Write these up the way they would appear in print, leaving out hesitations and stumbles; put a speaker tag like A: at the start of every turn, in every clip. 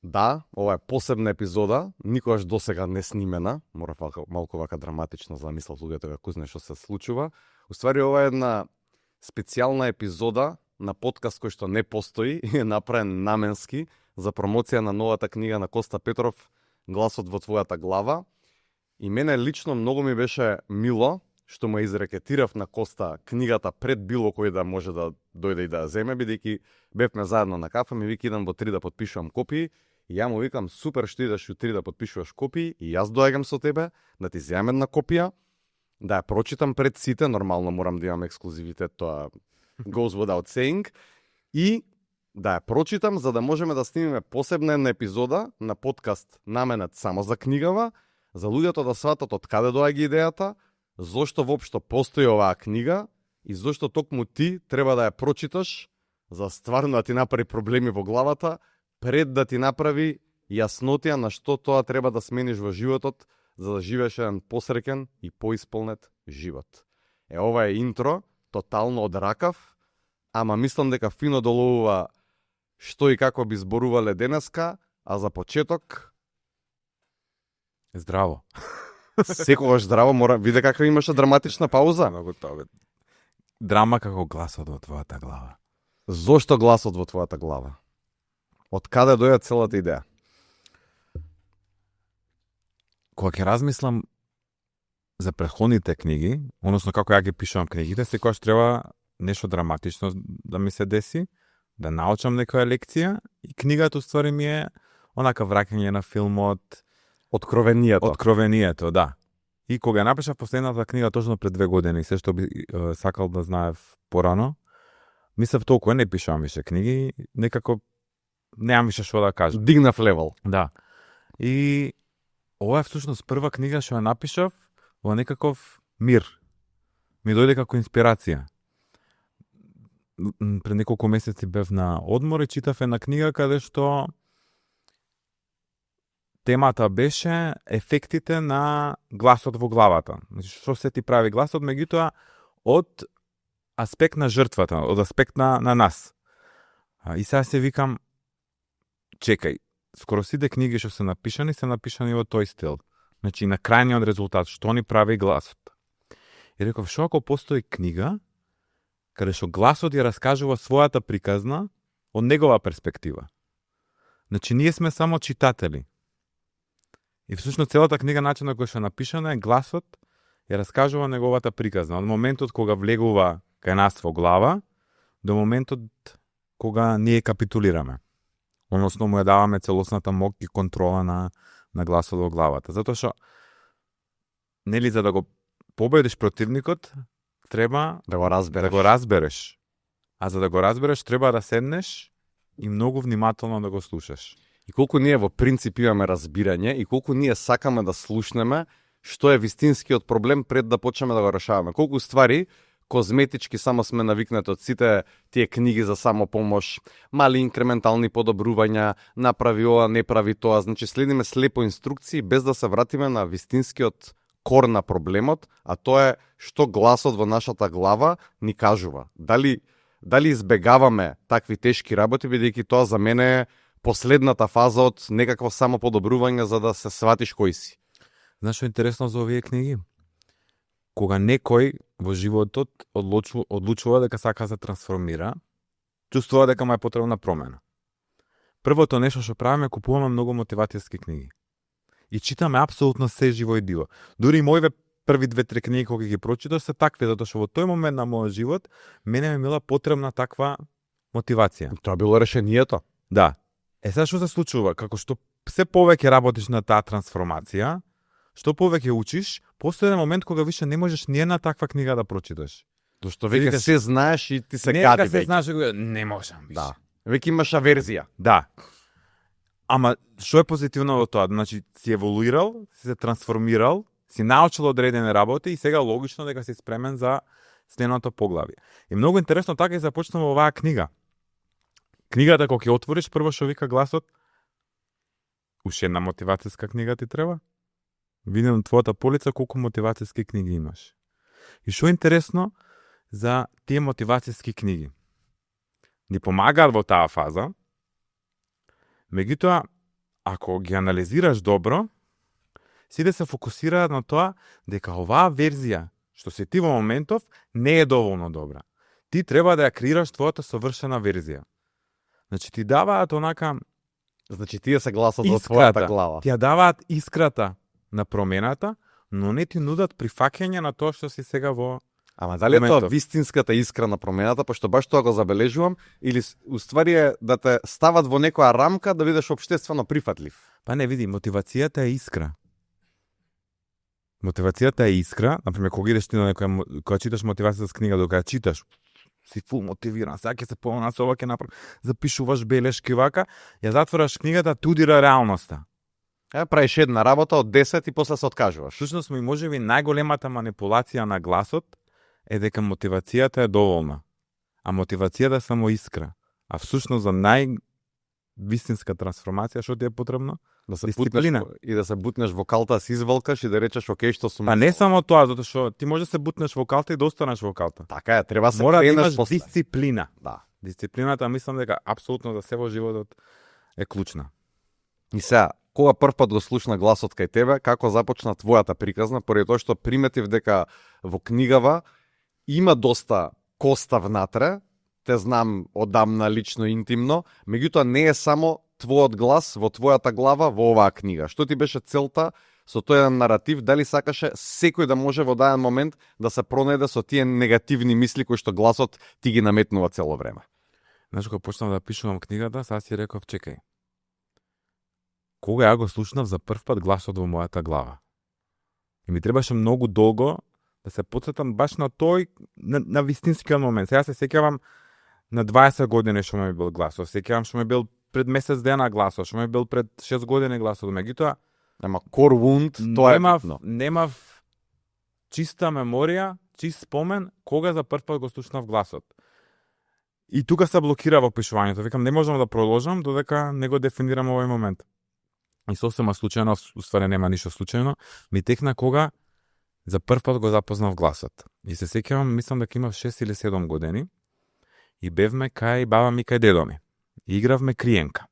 A: Да, ова е посебна епизода, никогаш досега не снимена, мора малку вака драматично за да мислат луѓето како знае што се случува. Уствари ова е една специјална епизода на подкаст кој што не постои и е направен наменски за промоција на новата книга на Коста Петров Гласот во твојата глава. И мене лично многу ми беше мило што му изрекетирав на Коста книгата пред било кој да може да дојде и да ја земе, бидејќи бевме заедно на кафе, ми вика идам во 3 да потпишувам копии. И ја му викам, супер што идеш у 3 да потпишуваш копии и јас доаѓам со тебе да ти земам една копија, да ја прочитам пред сите, нормално морам да имам ексклузивитет, тоа goes without saying, и да ја прочитам за да можеме да снимиме посебна една епизода на подкаст наменет само за книгава, за луѓето да сватат од каде доаѓа идејата, зошто воопшто постои оваа книга и зошто токму ти треба да ја прочиташ за стварно да ти направи проблеми во главата, пред да ти направи јаснотија на што тоа треба да смениш во животот, за да живееш еден посреќен и поисполнет живот. Ова е интро, тотално од ракав, ама мислам дека фино доловува што и како би зборувале денеска, а за почеток...
B: Здраво.
A: Секогаш здраво, мора... Виде каква имаше драматична пауза.
B: Многу тоа. Драма како гласот во твојата глава.
A: Зошто гласот во твојата глава? Од каде дојде целата идеја?
B: Кога ќе размислам за претходните книги, односно како ја ги пишувам книгите, секогаш треба нешто драматично да ми се деси, да научам некоја лекција и книгата уствари ми е онака враќање на филмот, Откровението, да. И кога ја напишав последната книга точно пред 2 години, се што би сакал да знаев порано, мислев толку не пишувам више книги, некако немам више што да кажам.
A: Дигнав левел.
B: Да. И ова е всушност прва книга што ја напишав во некаков мир. Ми дојде како инспирација. Пред неколку месеци бев на одмор и читав една книга каде што темата беше ефектите на гласот во главата. Значи, што се ти прави гласот, меѓутоа од аспект на жртвата, од аспект на нас. И сега се викам, чекај, скоро сите книги што се напишани во тој стил. Значи, на крајниот резултат, што ни прави гласот. И реков, што ако постои книга, каде што гласот ја раскажува својата приказна од негова перспектива. Значи, ние сме само читатели. И всушност целата книга, начинот кој што напишана е гласот ја раскажува неговата приказна. Од моментот кога влегува кај нас во глава, до моментот кога ние капитулираме. Односно му ја даваме целосната моќ и контрола на гласот во главата. Затоа што, нели, за да го победиш противникот, треба
A: да го
B: разбереш. А за да го разбереш, треба да седнеш и многу внимателно да го слушаш.
A: И колку ние во принцип имаме разбирање и колку ние сакаме да слушнеме што е вистинскиот проблем пред да почнеме да го решаваме. Колку ствари козметички само сме навикнати од сите тие книги за самопомош, мали инкрементални подобрувања, направи ова, не прави тоа, значи следиме слепо инструкции без да се вратиме на вистинскиот кор на проблемот, а тоа е што гласот во нашата глава ни кажува. Дали избегаваме такви тешки работи, бидејќи тоа за мене е последната фаза од некакво самоподобрување за да се сватиш кој си.
B: Знаеш што е интересно за овие книги? Кога некој во животот одлучува дека сака да се трансформира, чувствува дека му е потребна промена. Првото нешто што правиме, купуваме многу мотивацијски книги. И читаме апсолутно се живо и диво. Дури и моите први 2-3 книги кога ги прочиташ се такви, затоа што во тој момент на мојот живот мене ми била потребна таква мотивација.
A: Тоа било решението.
B: Да. Сега што се случува? Како што се повеќе работиш на таа трансформација, што повеќе учиш, постои еден момент кога више не можеш ни една таква книга да прочиташ.
A: Зашто веќе се знаеш и ти се
B: кади
A: кади
B: веќе. Не, се знаеш, не можам више.
A: Да. Веќе имаш аверзија.
B: Да. Ама што е позитивно во тоа? Значи, си еволуирал, си се трансформирал, си научил одредени работи и сега логично дека си спремен за следното поглавје. И многу интересно така и започнува оваа книга. Книгата кога ќе отвориш, прво што вика гласот, уште една мотивацијска книга ти треба? Види на твојата полица колку мотивацијски книги имаш. И што е интересно за тие мотивацијски книги? Ни помагаат во таа фаза, меѓутоа, ако ги анализираш добро, сите се фокусираат на тоа дека оваа верзија што се ти во моментов не е доволно добра. Ти треба да ја креираш твојата совршена верзија. Значи ти даваат онака
A: Значи тие се гласот во
B: искрата,
A: твојата глава.
B: ти ја даваат искрата на промената, но не ти нудат прифаќање на тоа што си сега во...
A: Ама дали е тоа
B: моментов.
A: вистинската искра на промената, пошто баш тоа го забележувам, или уствари е да те стават во некоја рамка да бидеш општествено прифатлив?
B: Па не, види, мотивацијата е искра. Мотивацијата е искра, например, кога идеш ти на некоја, кога читаш мотивацијата книга, докога ја читаш, си фул мотивиран, сега ќе се помна со ова ќе направам, запишуваш белешки вака, ја затвораш книгата, тудира реалноста.
A: Правиш една работа од 10 и после се откажуваш.
B: Всушност, можеби најголемата манипулација на гласот е дека мотивацијата е доволна. А мотивацијата само искра. А всушност за највистинска трансформација што ти е потребно?
A: Да се
B: Дисциплина.
A: бутнеш и да се бутнеш во калта, да се извалкаш и да речеш окей што сум.
B: Па не само тоа, затоа што ти може да се бутнеш во калта и да останеш во калта.
A: Така е, треба се
B: Мора да
A: кренеш
B: имаш
A: после.
B: дисциплина.
A: Да.
B: Дисциплината мислам дека апсолутно за се во животот е клучна.
A: И сега, кога прв пат го слушна гласот кај тебе, како започна твојата приказна, поради тоа што приметив дека во книгава има доста коста внатре, те знам одамна лично интимно, меѓутоа не е само твојот глас во твојата глава во оваа книга. Што ти беше целта со тој еден наратив, дали сакаше секој да може во даден момент да се пронајде со тие негативни мисли кои што гласот ти ги наметнува цело време?
B: Знаеш, кога почнав да пишувам книгата, сега си реков, чекај. Кога ја го слушнав за прв пат гласот во мојата глава? И ми требаше многу долго да се потсетам баш на тој, на вистинскиот момент. Сега се сеќавам на 20 години што ми бил гласот. Сеќавам што ми бил пред месец дена гласот, што ми бил пред 6 години гласот. Меѓутоа,
A: Ама core wound, тоа е битно.
B: немав чиста меморија, чист спомен, кога за прв пат го слушнав гласот. И тука се блокира во пишувањето. Викам, не можам да продолжам додека не го дефинирам овој момент. И сосема случајно, уствари нема ништо случајно, ми текна кога за прв пат го запознав гласот. И се сеќавам, мислам дека имав 6 или 7 години и бевме кај баба ми, кај дедо ми. И игравме криенка.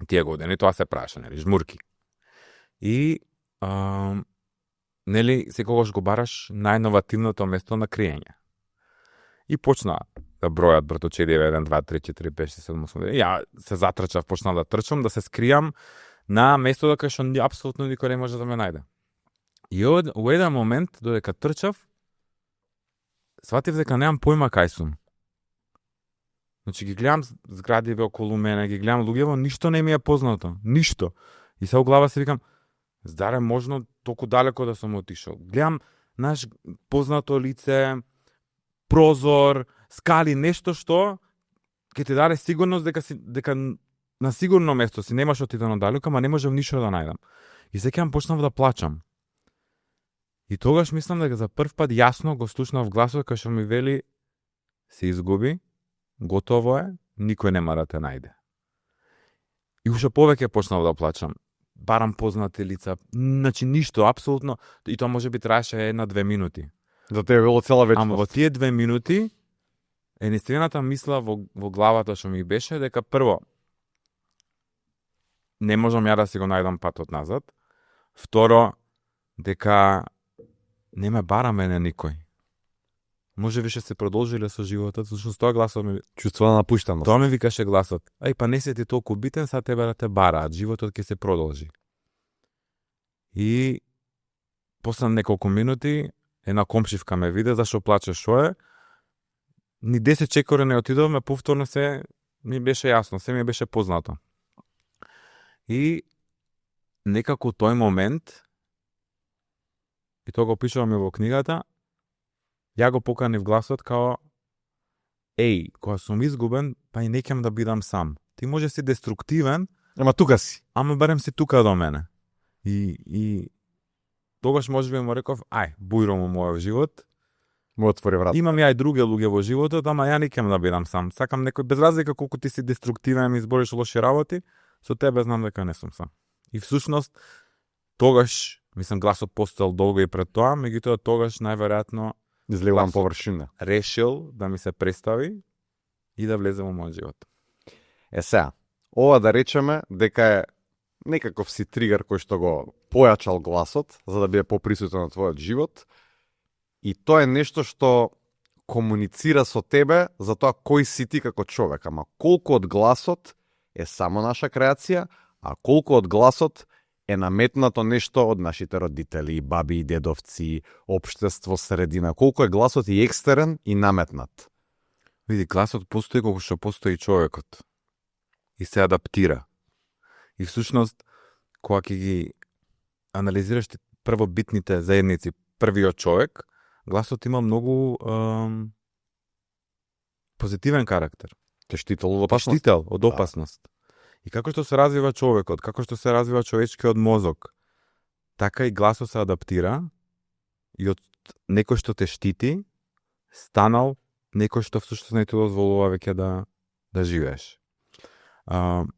B: Тие години тоа се праша, нели, жмурки. И нели секогаш го бараш најновативното место на криење. И почна да бројат братовчеди 1, 2, 3, 4, 5, 6, 7, 8, 9. Ја се затрчав, почнав да трчам, да се скријам на место кај што апсолутно никој не може да ме најде. И во еден момент, додека трчав, сватив дека немам појма кај сум. Значи ги гледам зградиве околу мене, ги гледам луѓево, ништо не ми е познато, ништо. И се во глава се викам, здаре можно толку далеко да сум отишол. Гледам наш познато лице, прозор, скали, нешто што ќе ти даде сигурност дека на сигурно место си, немаш отидено далеко, ама не можам ништо да најдам. И сеќавам почнав да плачам. И тогаш мислам дека за прв пат јасно го слушнав гласот кај што ми вели се изгуби, готово е, никој нема да те најде. И уште повеќе почнав да плачам. Барам познати лица, значи ништо, апсолутно, и тоа може би траеше 1-2 минути.
A: За тебе било цела вечност.
B: Ама во тие 2 минути единствената мисла во главата што ми беше дека прво не можам ја да си го најдам патот назад. Второ, дека не ме бара мене никој. Може више се продолжиле со животот, зашто тоа гласот ми
A: Чувство на напуштеност.
B: тоа ми викаше гласот. Ај па не си ти толку битен, са тебе да те бараат, животот ќе се продолжи. И после неколку минути една комшивка ме виде зашто плаче, што е. Ни 10 чекори не отидовме, повторно се ми беше јасно, се ми беше познато. И некако тој момент, и тоа го пишувам и во книгата, ја го поканив гласот као еј, кога сум изгубен, па и не ќам да бидам сам. Ти може си деструктивен,
A: Ама тука си.
B: ама барем си тука до мене. И тогаш може би му реков, ај, бујро му мојот живот,
A: Му отвори врата.
B: имам ја и други луѓе во животот, ама ја не ќам да бидам сам. Сакам некој, без разлика колку ти си деструктивен и избориш лоши работи, со тебе знам дека не сум сам. И всушност, тогаш, мислам, гласот постоел долго и пред тоа, меѓутоа тогаш најверојатно
A: Излегувам
B: гласот.
A: површина.
B: решил да ми се представи и да влезе во мојот живот.
A: Сега, ова да речеме дека е некаков си тригер кој што го појачал гласот за да биде поприсутен на твојот живот и тоа е нешто што комуницира со тебе за тоа кој си ти како човек, ама колку од гласот е само наша креација, а колку од гласот е наметнато нешто од нашите родители, баби и дедовци, општество, средина, колку е гласот и екстерен и наметнат.
B: Види, гласот постои колку што постои човекот и се адаптира. И всушност, кога ќе ги анализираш првобитните заедници, првиот човек, гласот има многу позитивен карактер.
A: Те штител од опасност.
B: Штител од опасност. И како што се развива човекот, како што се развива човечкиот мозок, така и гласот се адаптира и од некој што те штити, станал некој што всушност не ти дозволува веќе да живееш.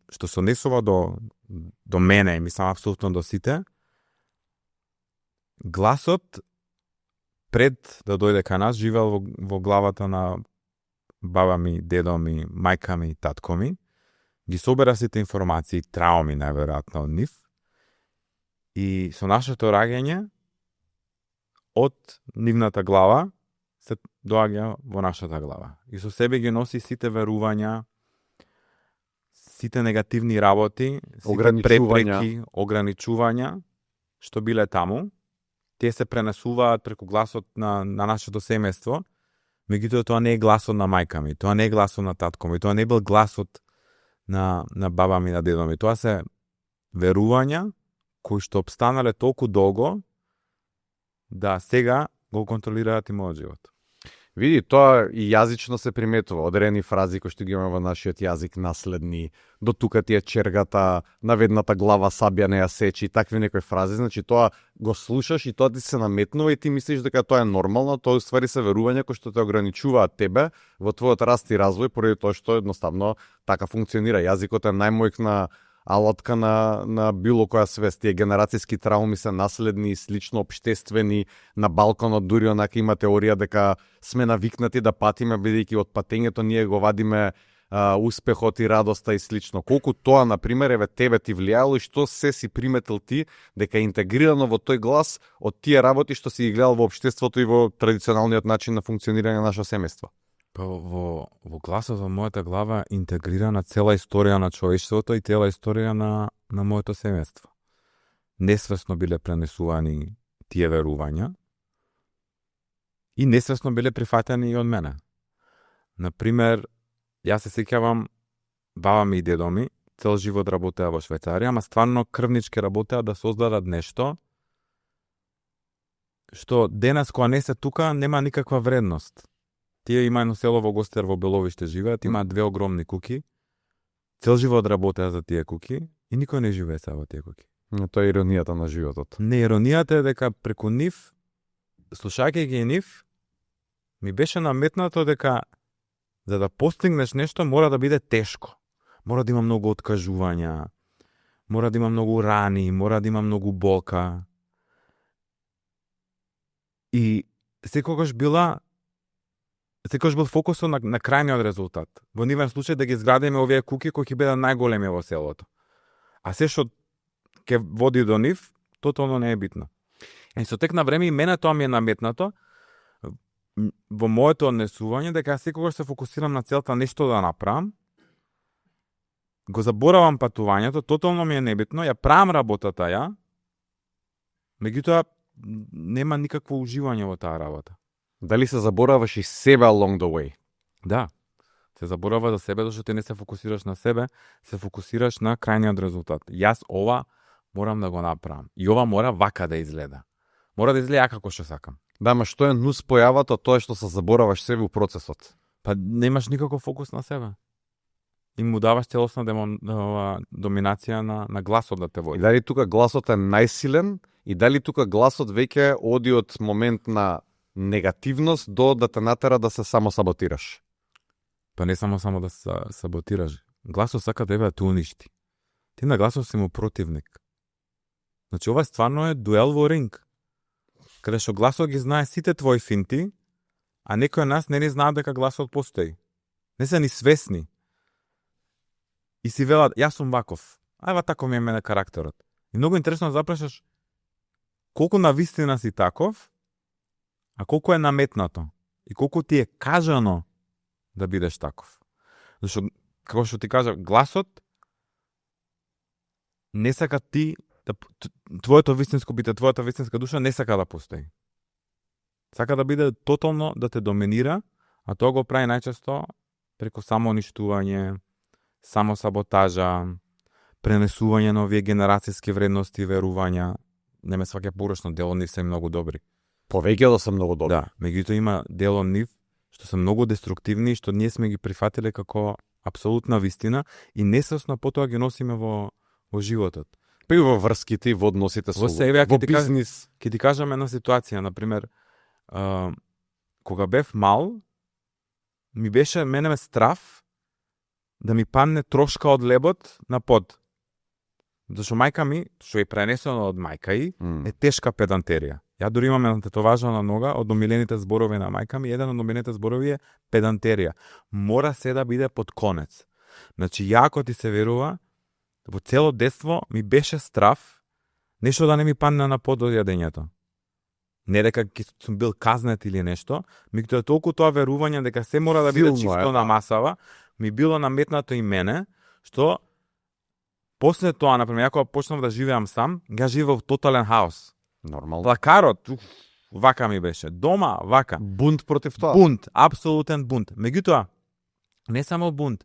B: Што се однесува до мене и мислам апсолутно до сите, гласот пред да дојде кај нас живеел во главата на баба ми, дедо ми, мајка ми, татко ми, ги собера сите информации, трауми најверојатно од нив и со нашето раѓање од нивната глава се доаѓа во нашата глава. И со себе ги носи сите верувања, сите негативни работи, сите препреки, ограничувања што биле таму, те се пренесуваат преку гласот на нашето семејство, меѓутоа тоа не е гласот на мајка ми, тоа не е гласот на татко ми, тоа не бил гласот на баба ми, на дедо ми. Тоа се верувања кои што обстанале толку долго да сега го контролираат и мојот живот.
A: Види, тоа и јазично се приметува. Одредени фрази кои што ги имаме во нашиот јазик, наследни, до тука ти е чергата, наведната глава сабја не ја сечи, такви некои фрази. Значи, тоа го слушаш и тоа ти се наметнува и ти мислиш дека тоа е нормално, тоа уствари се верувања кои што те ограничуваат тебе во твојот раст и развој, поради тоа што едноставно така функционира. Јазикот е најмојкна алатка на било која свест. Тие генерацијски трауми се наследни и слично обштествени. На балконот дури онака има теорија дека сме навикнати да патиме, бидејќи од патењето ние го вадиме успехот и радоста и слично. Колку тоа, например, еве тебе ти влијаело и што се си приметил ти дека е интегрирано во тој глас од тие работи што си ги гледал во општеството и во традиционалниот начин на функционирање на наше семејство?
B: Па во гласот во мојата глава интегрирана цела историја на човештвото и цела историја на моето семејство. Несвесно биле пренесувани тие верувања и несвесно биле прифатени и од мене. Например, јас се сеќавам, баба ми и дедо ми цел живот работеа во Швајцарија, ама стварно крвнички работеа да создадат нешто што денес кога не се тука нема никаква вредност. Тие има едно село во Гостер во Беловиште живеат, има две огромни куки. Цел живот работеа за тие куки и никој не живее сега во тие куки.
A: Тоа е иронијата на животот.
B: Не, иронијата е дека преку нив, слушајќи ги нив, ми беше наметнато дека за да постигнеш нешто мора да биде тешко. Мора да има многу откажувања, мора да има многу рани, мора да има многу болка. И секогаш бил фокусот на крајниот резултат. Во нивен случај да ги изградиме овие куки кои ќе бидат најголеми во селото. А се што ќе води до нив, тотално не е битно. И со тек на време и мене тоа ми е наметнато во моето однесување дека секогаш се фокусирам на целта нешто да направам. Го заборавам патувањето, тотално ми е небитно, ја правам работата ја, меѓутоа нема никакво уживање во таа работа.
A: Дали се забораваш и себе along the way?
B: Да, се заборава за себе, зашто ти не се фокусираш на себе, се фокусираш на крајниот резултат. Јас ова морам да го направам. И ова мора вака да изгледа. Мора да изгледа како што сакам.
A: Да, ма што е нус појавата, тоа е што се забораваш себе у процесот.
B: Па немаш никаков фокус на себе. И му даваш целосна доминација на гласот да те води.
A: И дали тука гласот е најсилен и дали тука гласот веќе оди од момент на негативност до да те натера да се само саботираш?
B: Па не само да се саботираш. Гласот сака да те уништи. Ти на гласот си му противник. Значи ова стварно е дуел во ринг. Каде што гласот ги знае сите твои финти, а некој од нас не знаат дека гласот постои. Не се ни свесни. и си велат, јас сум ваков. Ајва тако ми е мене карактерот. И многу интересно да запрашаш колку на вистина си таков, а колку е наметнато и колку ти е кажано да бидеш таков. Зашто, како што ти кажа, гласот не сака ти да, твоето вистинско бите, твојата вистинска душа не сака да постои. Сака да биде тотално да те доминира, а тоа го прави најчесто преку самоуништување, самосаботажа, пренесување на овие генерацијски вредности и верувања. Не ме сваќа погрешно, дел од нив се многу добри.
A: Повеќе да се многу добри.
B: Да, меѓутоа има дел од нив што се многу деструктивни, што ние сме ги прифатиле како апсолутна вистина и несвесно потоа ги носиме во животот.
A: Па и во врските, во односите со
B: во
A: бизнис.
B: Ќе ти кажам една ситуација, например, кога бев мал, мене ме страв да ми падне трошка од лебот на под. Зашто мајка ми, што е пренесено од мајка и, е тешка педантерија. Ја дури имам една тетоважа на нога од омилените зборови на мајка ми, еден од омилените зборови е педантерија. Мора се да биде под конец. Значи, ја ако ти се верува, во цело детство ми беше страв нешто да не ми падне на под од јадењето. Не дека сум бил казнет или нешто, меѓутоа толку тоа верување дека се мора да биде чисто на масава, ми било наметнато и мене, што после тоа, например, ако почнав да живеам сам, ја живеев во тотален хаос.
A: Нормално.
B: Плакарот, вака ми беше. Дома, вака.
A: Бунт против тоа.
B: Бунт, апсолутен бунт. Меѓутоа, не само бунт,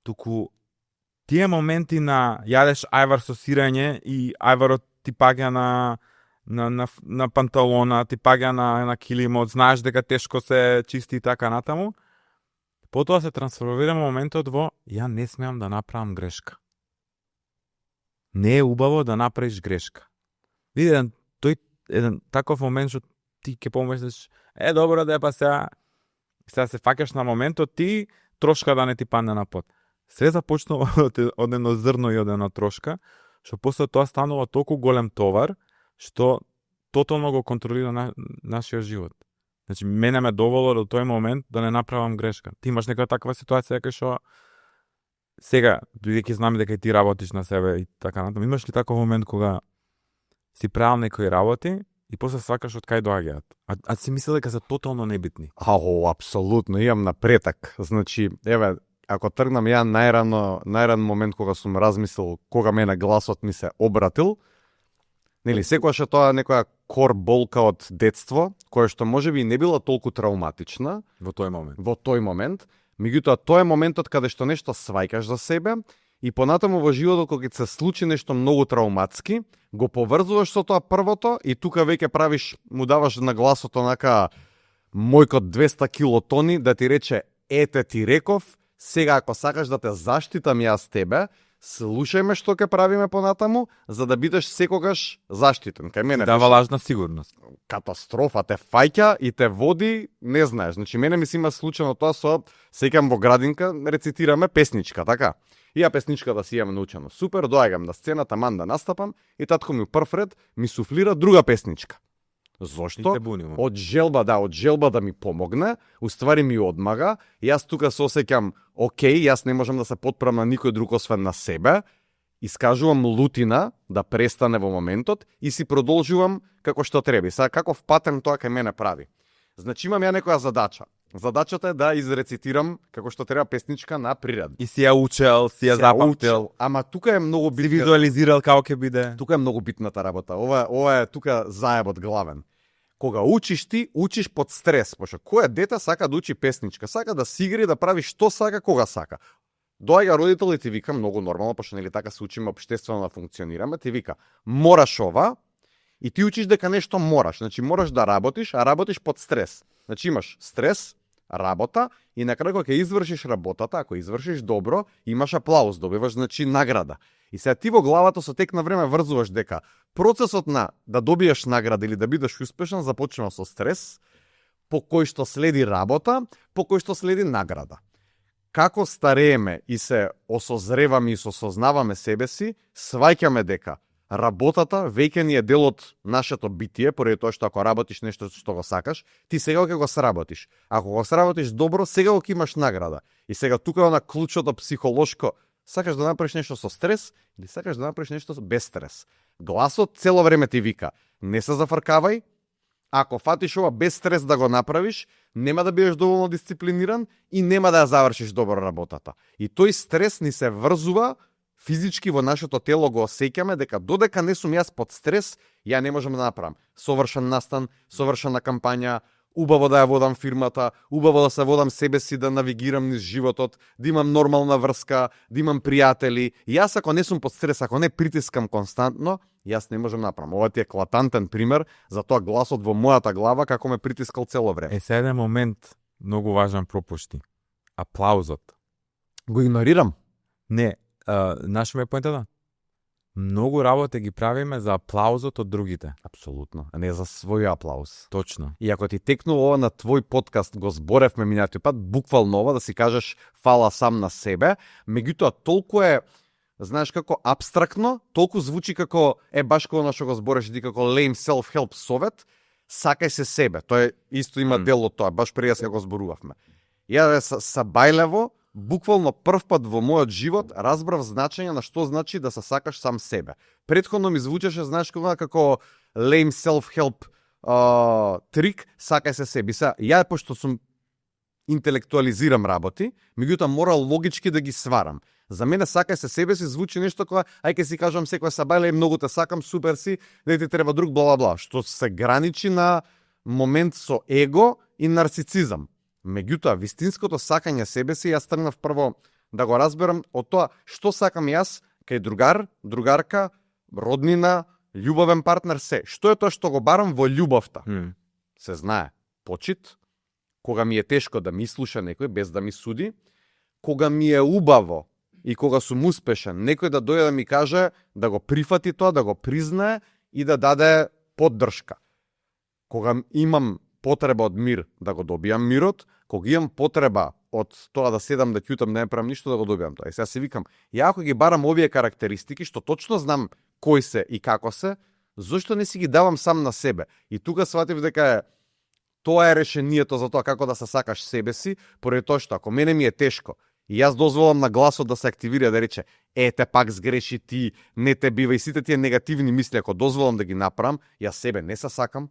B: туку тие моменти на јадеш ајвар со сирење и ајварот ти паѓа на панталона, ти паѓа на килимот, знаеш дека тешко се чисти и така натаму, потоа се трансформира моментот во ја не смеам да направам грешка. Не е убаво да направиш грешка. Види, еден таков момент што ти ќе помислиш, добро да е, па сега се фаќаш на моментот, ти трошка да не ти падне на под. Се започнува од едно зрно и од една трошка, што после тоа станува толку голем товар, што тотално го контролира нашиот живот. Значи, мене ме довело до тој момент да не направам грешка. Ти имаш некоја таква ситуација кај што сега, бидејќи знаме дека ти работиш на себе и така натаму, имаш ли таков момент кога си правил некои работи и после свакаш од кај доаѓаат? А си мислел дека се тотално небитни?
A: Апсолутно, имам напретак. Значи, еве, ако тргнам ја најран момент кога сум размислил кога мене гласот ми се обратил, нели, секогаш е тоа некоја кор болка од детство, која што можеби не била толку травматична
B: во тој
A: момент, меѓутоа тоа е моментот каде што нешто сваќаш за себе и понатаму во животот кога ќе се случи нешто многу травматски, го поврзуваш со тоа првото и тука веќе му даваш на гласот онака мојкот 200 килотони да ти рече ете ти реков, сега ако сакаш да те заштитам јас тебе, слушајме што ќе правиме понатаму, за да бидеш секогаш заштитен. Кај мене
B: дава лажна сигурност.
A: Катастрофа, те фаќа и те води, не знаеш. Значи, мене ми се има случено тоа со, сеќам во градинка, рецитираме песничка, така? И ја песничката си имам научено. Супер, доаѓам на сцената, ман да настапам, и татко ми прв ред ми суфлира друга песничка. Зошто? Од желба да ми помогне, уствари ми одмага, јас тука се осеќам, окей, јас не можам да се потпрам на никој друг освен на себе, искажувам лутина да престане во моментот и си продолжувам како што треба. Сега каков патерн тоа кај мене прави? Значи имам ја некоја задача. Задачата е да изрецитирам како што треба песничка на приредба.
B: И си ја учел, си ја запамтил.
A: Ама тука е многу битна.
B: Си визуализирал како ќе биде.
A: Тука е многу битната работа. Ова е тука заебот главен. Кога учиш ти, учиш под стрес, пошто кој дете сака да учи песничка, сака да си игри, да прави што сака, кога сака. Доаѓа родител и ти вика, многу нормално, пошто нели така се учиме општествено да функционираме, ти вика, мораш ова, и ти учиш дека нешто мораш, значи мораш да работиш, а работиш под стрес. Значи имаш стрес, работа, и на крај кога ќе извршиш работата, ако извршиш добро, имаш аплауз, добиваш значи награда. И сега ти во главата со тек на време врзуваш дека процесот на да добиеш награда или да бидеш успешен започнува со стрес, по кој што следи работа, по кој што следи награда. Како старееме и се осозреваме и осознаваме себе си, сваќаме дека работата веќе ни е дел од нашето битие, поради тоа што ако работиш нешто што го сакаш, ти сега ќе го сработиш. Ако го сработиш добро, сега ќе имаш награда. И сега тука е на клучото психолошко, Сакаш да направиш нешто со стрес или сакаш да направиш нешто без стрес. Гласот цело време ти вика, не се зафркавај, ако фатиш ова без стрес да го направиш, нема да бидеш доволно дисциплиниран и нема да ја завршиш добро работата. И тој стрес ни се врзува физички во нашето тело, го осеќаме дека додека не сум јас под стрес, ја не можам да направам совршен настан, совршена кампања, убаво да ја водам фирмата, убаво да се водам себе си, да навигирам низ животот, да имам нормална врска, да имам пријатели. И јас ако не сум под стрес, ако не притискам константно, јас не можам да направам. Ова ти е еклатантен пример за тоа гласот во мојата глава како ме притискал цело време.
B: Се еден момент многу важен пропушти. Аплаузот.
A: Го игнорирам.
B: Не, нашо ме поентата. Многу работи ги правиме за аплаузот од другите.
A: Апсолутно, а не за свој аплауз.
B: Точно.
A: И ако ти текнува ова на твој подкаст, го зборевме минатиот пат, буквално ова да си кажеш фала сам на себе, меѓутоа толку е, знаеш како апстрактно, толку звучи како баш како на што го збореш ти како lame self-help совет, сакај се себе. Тој исто има дел од тоа, баш преди да го зборувавме. Ја са бајлево, буквално прв пат во мојот живот разбрав значење на што значи да се сакаш сам себе. Претходно ми звучеше, знаеш како lame self-help трик, сакај се себе. Ја пошто сум интелектуализирам работи, меѓутоа мора логички да ги сварам. За мене сакај се себе си звучи нешто кога ајде си кажам секоја сабајле, многу те сакам, супер си, да ти треба друг бла бла бла, што се граничи на момент со его и нарцицизам. Меѓутоа, вистинското сакање себе си, јас тргнав прво да го разберам од тоа што сакам јас кај другар, другарка, роднина, љубовен партнер, се. Што е тоа што го барам во љубовта? Се знае. Почит, кога ми е тешко да ми слуша некој без да ми суди, кога ми е убаво и кога сум успешен, некој да дојде да ми каже, да го прифати тоа, да го признае и да даде поддршка. Кога имам потреба од мир, да го добијам мирот, кога имам потреба од тоа да седам, да ќутам, да не правам ништо, да го добијам тоа. И сега се викам, ја ако ги барам овие карактеристики, што точно знам кои се и како се, зошто не си ги давам сам на себе? И тука сватив дека тоа е решението за тоа како да се сакаш себе си, поради тоа што ако мене ми е тешко, и јас дозволам на гласот да се активира, да рече, ете пак сгреши ти, не те бива, и сите тие негативни мисли, ако дозволам да ги направам, јас себе не се сакам.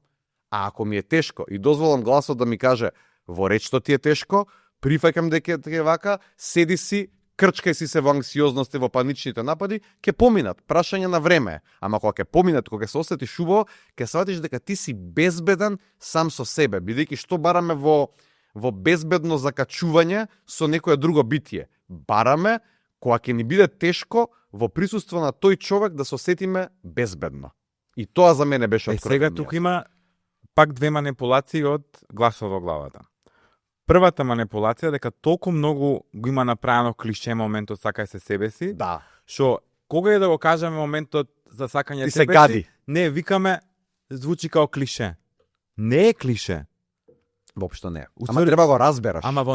A: А ако ми е тешко и дозволам гласот да ми каже, во реч што ти е тешко, прифаќам дека е вака, седи си, крчкај си се во анксиозност и во паничните напади, ќе поминат, прашање на време. Ама кога ќе поминат, кога се осетиш убаво, ќе сватиш дека ти си безбеден сам со себе, бидејќи што бараме во безбедно закачување со некое друго битие. Бараме, кога ќе ни биде тешко, во присуство на тој човек да се осетиме безбедно. И тоа за мене беше откровение.
B: Сега тука има пак две манипулации од гласот во главата. Првата манипулација дека толку многу го има направено клише моментот сакај се себе си.
A: Да.
B: Што кога е да го кажеме моментот за сакање
A: ти
B: себе
A: се гади.
B: Си, не викаме звучи као клише. Не е клише.
A: Воопшто не. Ама треба го разбераш.
B: Ама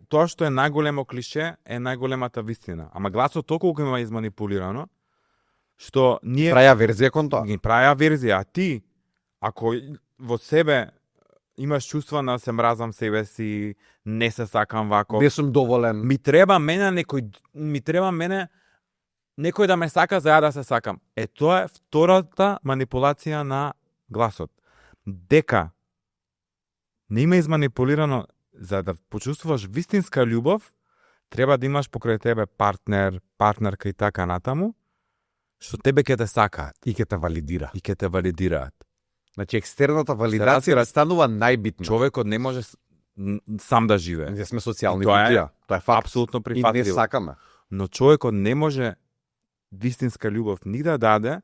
B: тоа што е најголемо клише е најголемата вистина. Ама гласот толку го има изманипулирано што ние
A: праја верзија кон тоа.
B: Ги праја верзија, а ти ако во себе имаш чувства на се мразам себе си, не се сакам вако.
A: Не сум доволен.
B: Ми треба мене некој да ме сака за ја да се сакам. Тоа е втората манипулација на гласот. Дека не има изманипулирано за да почувствуваш вистинска љубов, треба да имаш покрај тебе партнер, партнерка и така натаму, што тебе ќе те сакаат
A: и ќе те валидира.
B: И ќе те валидираат.
A: Значи екстерната валидација станува најбитна.
B: Човекот не може сам да живее.
A: Ние сме социјални
B: битија.
A: Тоа е факт.
B: Апсолутно прифатливо.
A: И не сакаме.
B: Но човекот не може вистинска љубов ни да даде,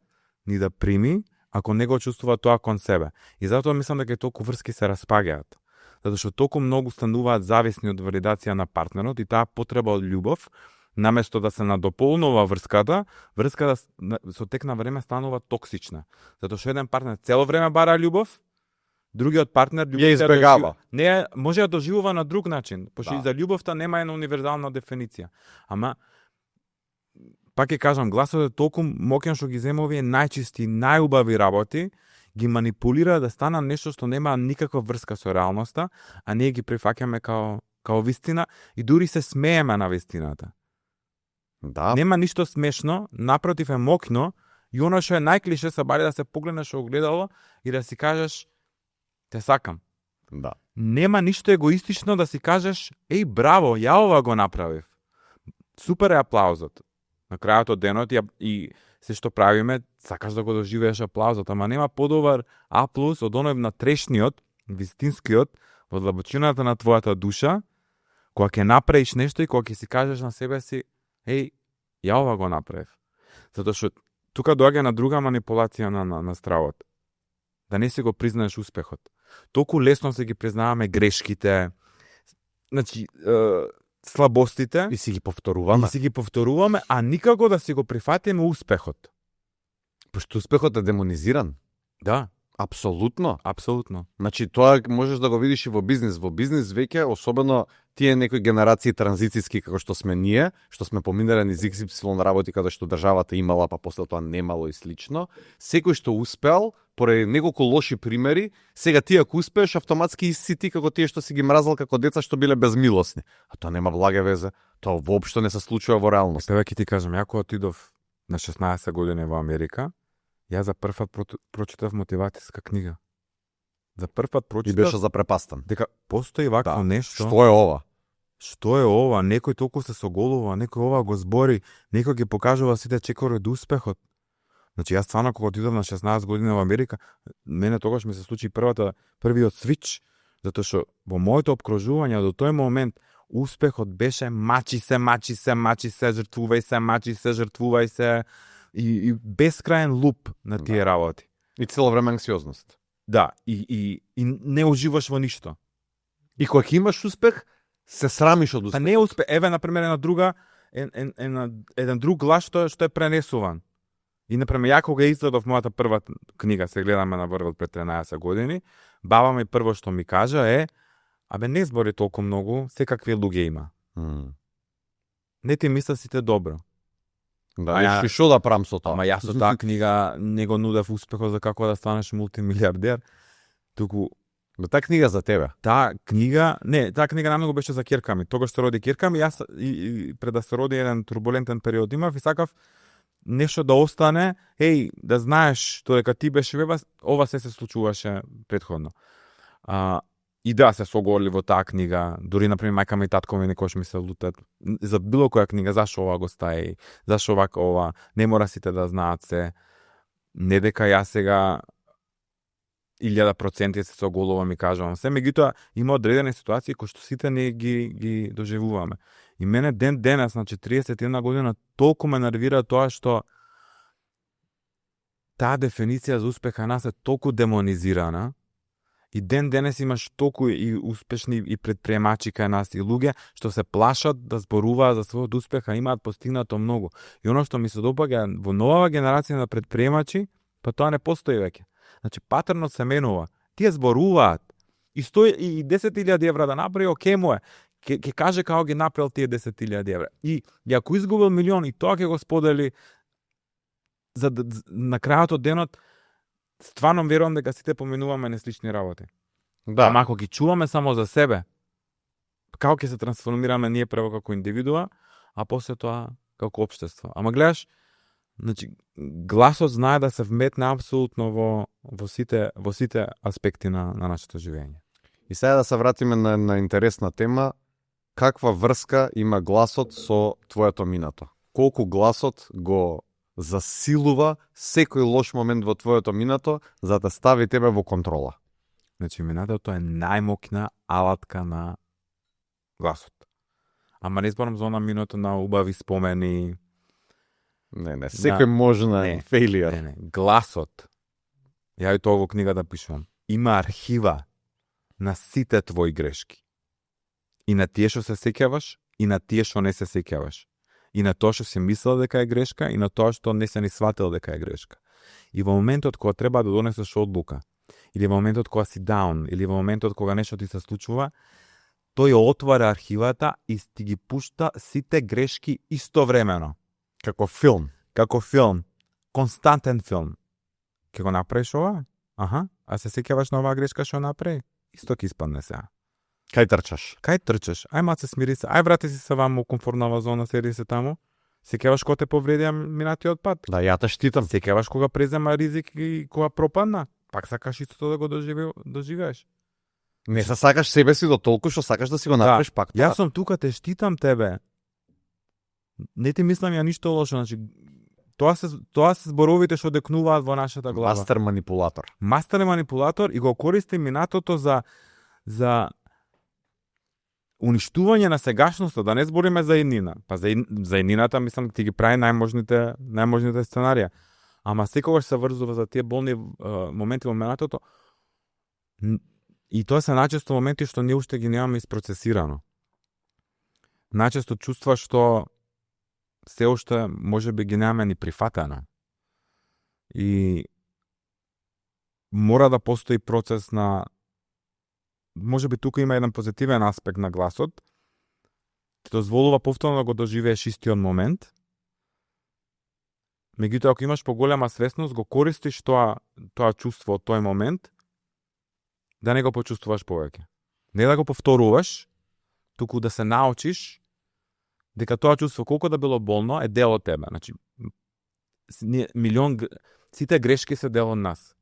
B: ни да прими, ако не го чувствува тоа кон себе. И затоа мислам дека толку врски се распаѓаат. Затоа што толку многу стануваат зависни од валидација на партнерот и таа потреба од љубов, наместо да се надополнува врската со тек на време станува токсична. Затоа што еден партнер цело време бара љубов, другиот партнер
A: ја избегава.
B: Не, може да доживува на друг начин, пошто
A: да.
B: И за љубовта нема една универзална дефиниција. Ама пак ќе кажам, гласот е толку моќен што ги зема овие најчисти, најубави работи, ги манипулира да стана нешто што нема никаква врска со реалноста, а ние ги прифаќаме као вистина и дури се смееме на вистината.
A: Да.
B: Нема ништо смешно, напротив е мокно, и оно што е најклише се бари да се погледнеш во огледало и да си кажеш те сакам.
A: Да.
B: Нема ништо егоистично да си кажеш еј браво, ја ова го направив. Супер е аплаузот. На крајот од денот и се што правиме, сакаш да го доживееш аплаузот, ама нема подобар аплауз од оној натрешниот, вистинскиот, во длабочината на твојата душа, кога ќе направиш нешто и кога ќе си кажеш на себе си, еј, ја ова го направив. Затоа што тука доаѓа на друга манипулација на стравот. Да не си го признаеш успехот. Толку лесно се ги признаваме грешките, значи, слабостите,
A: И си ги повторуваме.
B: а никако да си го прифатиме успехот.
A: Пошто успехот е демонизиран.
B: Да,
A: Апсолутно.
B: апсолутно.
A: Значи, тоа можеш да го видиш и во бизнис. Во бизнис веќе, особено тие некои генерации транзицијски како што сме ние, што сме поминале низ XY работи каде што државата имала, па после тоа немало и слично. Секој што успеал, поради неколку лоши примери, сега ти ако успееш, автоматски си ти како тие што си ги мразал како деца што биле безмилосни. А тоа нема блага везе. Тоа воопшто не се случува во реалност.
B: Сега ќе ти кажам, ја кога отидов на 16 години во Америка, ја за прв пат прочитав мотивацијска книга. За прв пат
A: И
B: прочитав
A: беше запрепастан.
B: дека постои вакво нешто.
A: Што е ова?
B: Што е ова? Некој толку се соголува, некој ова го збори, некој ги покажува сите чекори од успехот. Значи, јас стварно кога отидов на 16 години во Америка, мене тогаш ми се случи првиот свич, затоа што во моето обкружување до тој момент успехот беше мачи се, жртвувај се и бескраен луп на тие работи.
A: И цело време анксиозност.
B: Да, и не уживаш во ништо.
A: И кога ќе имаш успех, се срамиш од
B: Па
A: успех.
B: не е успех. Еве, например, еден друг глас што е пренесуван. И, например, ја кога издадов мојата прва книга, се гледаме на врвот пред 13 години, баба ми прво што ми кажа е, абе не збори толку многу, секакви луѓе има. Не ти мисля сите добро.
A: Да, и што да правам со тоа?
B: Ама јас со таа книга не го нудев успехот за како да станеш мултимилиардер, туку
A: Таа книга за тебе.
B: таа книга намногу беше за ќерка ми. Тогаш се роди ќерка ми, јас и пред да се роди еден турбулентен период имав и сакав нешто да остане, да знаеш тоа дека ти беше беба, ова се случуваше претходно. И да, се соголи во таа книга, дури например мајка ми и татко ми некош ми се лутат за било која книга, зашо ова го стаи, зашо вака ова, не мора сите да знаат се. Не дека јас сега 1000% се соголувам и кажувам се, меѓутоа има одредени ситуации кои што сите не ги доживуваме. И мене ден денес на 41 година толку ме нервира тоа што таа дефиниција за успеха нас е толку демонизирана. И ден денес имаш толку и успешни и предприемачи кај нас и луѓе што се плашат да зборуваат за својот успех, а имаат постигнато многу. И оно што ми се допаѓа во новава генерација на предприемачи, па тоа не постои веќе. Значи патернот се менува. Тие зборуваат и 10.000 евра да направи, окей му е. Ќе каже како ги направил тие 10.000 евра. И ако изгубил милион и тоа ќе го сподели за на крајот од денот, стварно верувам дека сите поминуваме неслични работи.
A: Да.
B: Ама ако ги чуваме само за себе, како ќе се трансформираме ние прво како индивидуа, а после тоа како општество. Ама гледаш, значи гласот знае да се вметне апсолутно во сите аспекти на нашето живење.
A: И сега да се вратиме на интересна тема, каква врска има гласот со твоето минато? Колку гласот го засилува секој лош момент во твоето минато за да стави тебе во контрола?
B: Значи минатото е најмокна алатка на гласот. Ама не зборам за она минуто на убави спомени.
A: Не, секој можна фейлиер.
B: Не, гласот. Ја и тоа во книгата пишувам. Има архива на сите твои грешки. И на тие што се сеќаваш, и на тие што не се сеќаваш. И на тоа што си мислел дека е грешка, и на тоа што не се ни сватил дека е грешка. И во моментот кога треба да донесеш одлука, или во моментот кога си даун, или во моментот кога нешто ти се случува, тој отвара архивата и ти ги пушта сите грешки истовремено.
A: Како филм.
B: Како филм. Константен филм. Ке го направиш ова? А се сеќаваш на оваа грешка што направи? Исто ќе испадне сега.
A: Кај трчаш?
B: Кај трчаш? Ај маце смири се. Ај врати си се ваму комфортнава зона, седи се таму. Сеќаваш кога те повредија минатиот пат.
A: Да, ја те штитам.
B: Сеќаваш кога презема ризик и кога пропадна. Пак сакаш истото да го доживееш.
A: Не се сакаш себе си до толку што сакаш да си го направиш пак тоа.
B: Јас сум тука, те штитам тебе. Не ти мислам ја ништо лошо, значи тоа се зборовите што декнуваат во нашата глава.
A: Мастер манипулатор.
B: Мастер манипулатор и го користи минатото за уништување на сегашноста, да не збориме за иднина. Па за иднината мислам ти ги прави најможните сценарија. Ама секогаш се врзува за тие болни моменти во минатото. И тоа се најчесто моменти што ние уште ги немаме isprocesirano. Најчесто чувства што се уште можеби ги немаме ни прифатено. И мора да постои процес на, можеби тука има еден позитивен аспект на гласот, ти дозволува повторно да го доживееш истиот момент. Меѓутоа, ако имаш поголема свесност, го користиш тоа чувство од тој момент, да не го почувствуваш повеќе. Не да го повторуваш, туку да се научиш дека тоа чувство, колку да било болно, е дел од тебе. Значи, сите грешки се дел од нас.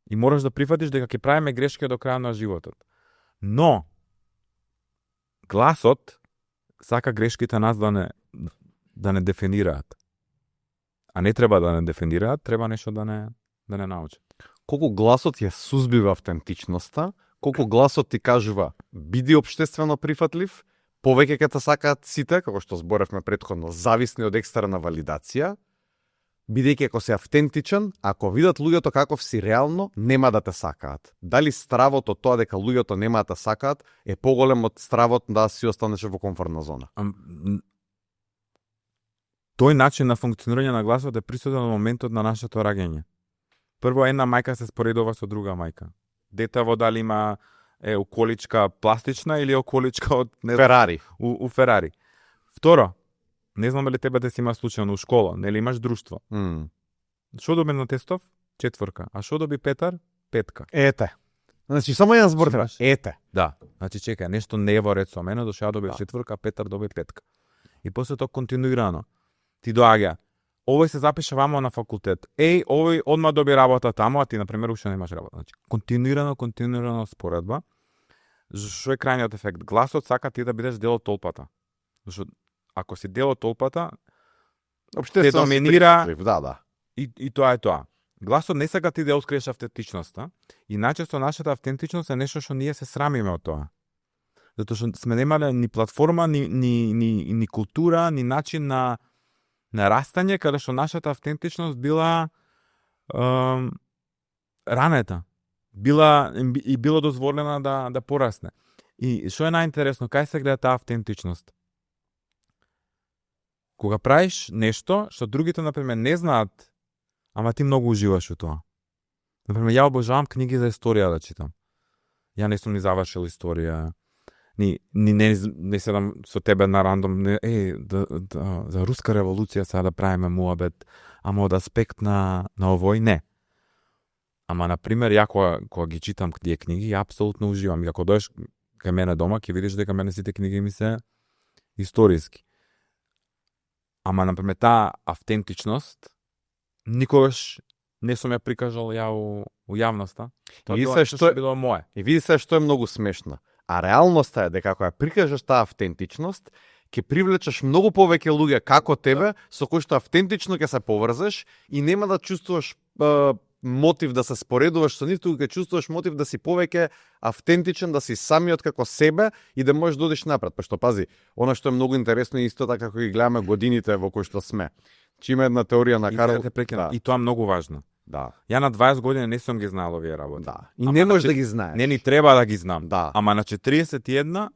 B: И мораш да прифатиш дека ќе правиме грешки до крај на животот. Но, гласот сака грешките нас да не дефинираат. А не треба да не дефинираат, треба нешто да не научат.
A: Колку гласот ја сузбива автентичноста, колку гласот ти кажува биди општествено прифатлив, повеќе ќе те сакаат сите, како што зборевме претходно, зависни од екстерна валидација, бидејќи ако си автентичен, ако видат луѓето каков си реално, нема да те сакаат. Дали стравот од тоа дека луѓето нема да те сакаат е поголем од стравот да си останеш во комфортна зона?
B: Тој начин на функционирање на гласот е присутен во моментот на нашето раѓање. Прво, една мајка се споредува со друга мајка. Детево дали има околичка пластична или околичка од
A: Ферари.
B: У Ферари. Второ, не знам дали тебе да си има случајно у школа, нели имаш друштво. Што доби на тестов? 4, а што доби Петар? 5.
A: Ете. Значи само еден збор треба. Ете.
B: Да. Значи чекај, нешто не е во ред со мене, дошao доби 4, Петар доби 5. И после тоа континуирано ти доаѓа. Овој се запиша вамо на факултет. Овој одма доби работа таму, а ти, например, уште немаш работа. Значи, континуирано споредба. Што е крајниот ефект? Гласот сака ти да бидеш дел од толпата. Зашто ако си дел од толпата, те доминира и тоа е тоа. Гласот не сака ти да откриеш автентичноста и најчесто нашата автентичност е нешто што ние се срамиме од тоа. Затоа што сме немале ни платформа, ни култура, ни начин на растање, каде што нашата автентичност била ранета. Било дозволена да порасне. И што е најинтересно, кај се гледа таа автентичност? Кога правиш нешто што другите, например, не знаат, ама ти многу уживаш во тоа. Например, ја обожавам книги за историја да читам. Ја не сум ни завршил историја. Не седам со тебе на рандом, за руска револуција сега да правиме муабет, ама од аспект на овој не. Ама, например, ја кога ги читам тие книги, ја апсолутно уживам. И ако доеш кај мене дома, ќе видиш дека мене сите книги ми се историски. Ама, например, таа автентичност никогаш не сум ја прикажал ја у јавноста. Тоа било мое.
A: И види се што е многу смешно. А реалноста е дека кога ја прикажеш таа автентичност, ќе привлечеш многу повеќе луѓе како тебе, со кои што автентично ќе се поврзеш и нема да чувствуваш мотив да се споредуваш со нив, туку ќе чувствуваш мотив да си повеќе автентичен, да си самиот како себе и да можеш да одиш напред. Па што пази, она што е многу интересно е исто така како ги гледаме годините во кои што сме. Чи има една теорија на Карл.
B: Да. И тоа многу важно.
A: Да.
B: Ја на 20 години не сум ги знаел овие работи.
A: Да. И не можеш да ги знаеш.
B: Не ни треба да ги знам.
A: Да.
B: Ама на 41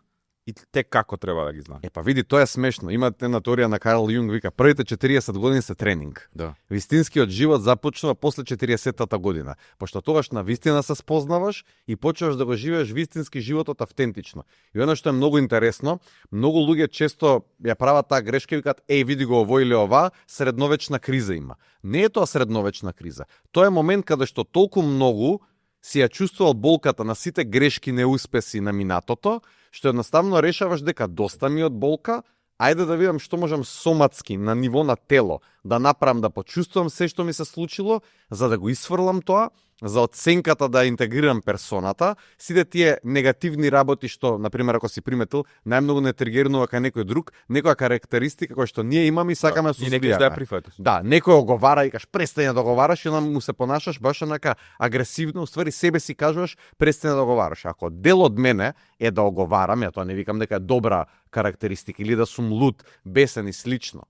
B: и тек како треба да ги знам.
A: Па види, тоа е смешно. Има една теорија на Карл Јунг, вика, првите 40 години се тренинг.
B: Да.
A: Вистинскиот живот започнува после 40-тата година, пошто тогаш на вистина се спознаваш и почнуваш да го живееш вистински животот автентично. И оно што е многу интересно, многу луѓе често ја прават таа грешка и викаат, види го ово или ова, средновечна криза има. Не е тоа средновечна криза. Тоа е момент каде што толку многу си ја чувствувал болката на сите грешки, неуспеси на минатото, што едноставно решаваш дека доста ми од болка, ајде да видам што можам соматски, на ниво на тело, да направам, да почувствувам се што ми се случило, за да го исфрлам тоа, за оценката да интегрирам персоната, сите тие негативни работи што, например, ако си приметил, најмногу не тригернува кај некој друг, некоја карактеристика која што ние имаме и сакаме да се
B: и некој да ја прифатиш.
A: Да, некој оговара и кажеш престани да оговараш и onda му се понашаш баш онака агресивно, уствари себе си кажуваш престани да оговараш. Ако дел од мене е да оговарам, ја тоа не викам дека е добра карактеристика или да сум луд, бесен и слично.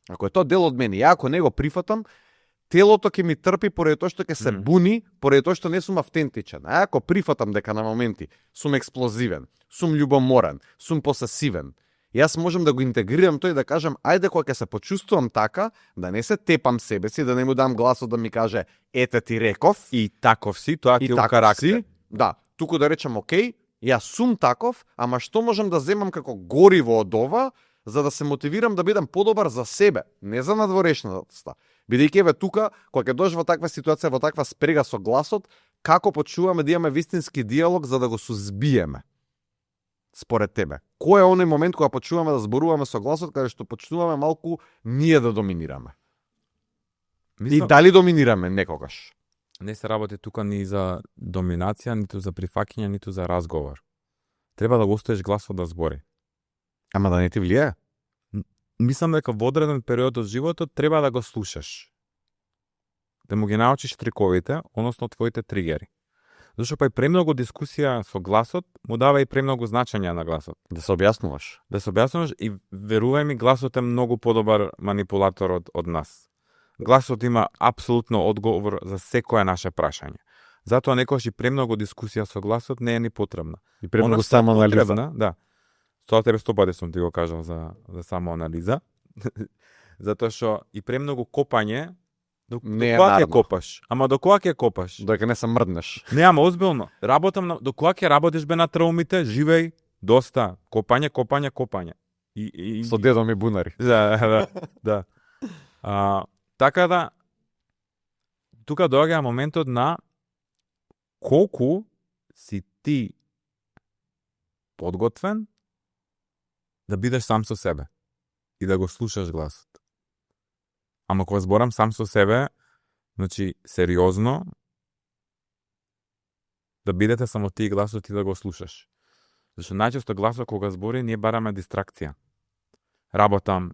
A: Ако е тоа дел од мене, ја ако не го прифатам, телото ќе ми трпи поради тоа што ќе се буни, поради тоа што не сум автентичен. А ако прифатам дека на моменти сум експлозивен, сум љубоморен, сум посесивен, јас можам да го интегрирам тој и да кажам, ајде кога ќе се почувствувам така, да не се тепам себе си, да не му дам гласот да ми каже, ете ти реков.
B: И таков си, тоа ти е карактер.
A: Да, туку да речам, окей, јас сум таков, ама што можам да земам како гориво од ова, за да се мотивирам да бидам подобар за себе, не за надворешната. Бидејќи еве тука, кога ќе дојдеш во таква ситуација, во таква спрега со гласот, како почуваме да имаме вистински диалог за да го сузбиеме? Според тебе, кој е оној момент кога почуваме да зборуваме со гласот, каде што почнуваме малку ние да доминираме? И дали доминираме некогаш?
B: Не се работи тука ни за доминација, ниту за прифаќање, ниту за разговор. Треба да го оставиш гласот да збори.
A: Ама да не ти влијае?
B: Мислам дека во одреден период од животот треба да го слушаш. Да му ги научиш триковите, односно твоите тригери. Зашто па и премногу дискусија со гласот му дава и премногу значење на гласот.
A: Да се објаснуваш.
B: Да се објаснуваш и верувај ми, гласот е многу подобар манипулатор од нас. Гласот има апсолутно одговор за секое наше прашање. Затоа некогаш и премногу дискусија со гласот не е ни потребна.
A: И премногу самоанализа.
B: Да. Тоа тебе 100 сум ти го кажал за самоанализа. Затоа што и премногу копање, до кога ќе копаш? Ама до кога ќе копаш?
A: Додека не се мрднеш.
B: Не, ама озбилно. Работам до кога ќе работиш бе на траумите? Живеј доста. Копање. И
A: со дедо ми бунари.
B: Да. Така да тука доаѓа моментот на колку си ти подготвен да бидеш сам со себе и да го слушаш гласот. Ама кога зборам сам со себе, значи сериозно да бидете само ти и гласот и да го слушаш. Зашто најчесто гласот кога збори ние бараме дистракција. Работам,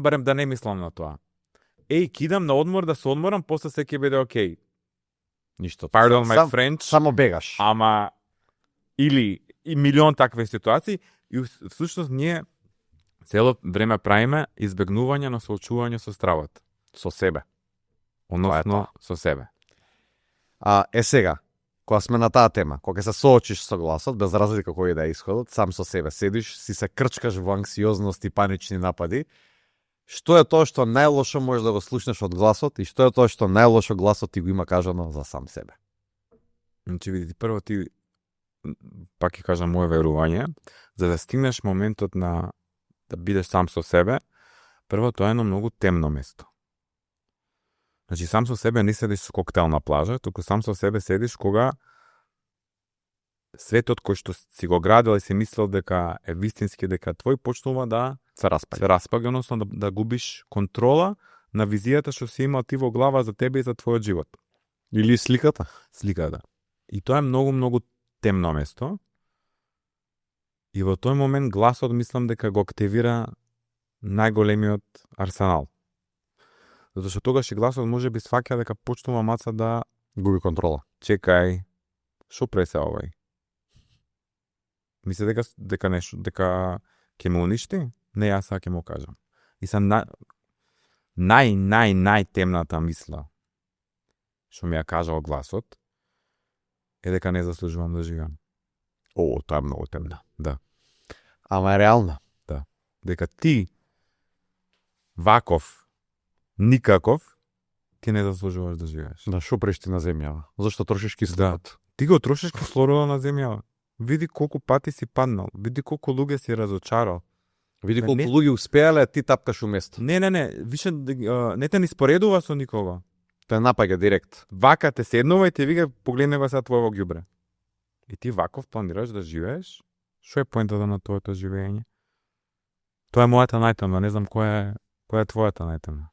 B: барем да не мислам на тоа. Кидам на одмор да се одморам, после се ќе биде окей.
A: Ништо.
B: Pardon my French.
A: Само бегаш.
B: Ама или и милион такви ситуации и всушност ние цело време правиме избегнување на соочување со стравот.
A: Со себе.
B: Односно со себе.
A: Сега, кога сме на таа тема, кога се соочиш со гласот, без разлика кој да е исходот, сам со себе седиш, си се крчкаш во анксиозност и панични напади, што е тоа што најлошо можеш да го слушнеш од гласот и што е тоа што најлошо гласот ти го има кажано за сам себе?
B: Значи, видите, прво ти, пак ќе кажам моје верување, за да стигнеш моментот на да бидеш сам со себе, прво тоа е едно многу темно место. Значи, сам со себе не седиш со коктел на плажа, туку сам со себе седиш кога светот кој што си го градил и си мислел дека е вистински, дека твој почнува да се распаѓа, односно да губиш контрола на визијата што си имал ти во глава за тебе и за твојот живот.
A: Или сликата.
B: Сликата. И тоа е многу темно место. И во тој момент гласот мислам дека го активира најголемиот арсенал. Затоа што тогаш и гласот може би сваќа дека почнува маца да
A: губи контрола.
B: Чекај, шо пресе овој? Мисли дека нешто, дека ќе ме уништи? Не, јас ќе му кажам. И сам најтемната мисла што ми ја кажал гласот е дека не заслужувам да живеам.
A: Тоа е многу темна.
B: Да.
A: Ама е реална.
B: Да. Дека ти ваков никаков ќе не заслужуваш да живееш.
A: Да, шо преш ти на земјава? Зошто трошиш кислород?
B: Да. Ти го трошиш кислородот на земјава. Види колку пати си паднал, види колку луѓе си разочарал.
A: Види колку луѓе успеале, ти тапкаш уместо.
B: Не, више не те ни споредува со никого.
A: Те напаѓа директ.
B: Вака те седнува и те вика погледни го сега твојо ѓубре. И ти ваков планираш да живееш? Што е поентата на твоето живење? Тоа е мојата најтемна, не знам која е твојата најтемна.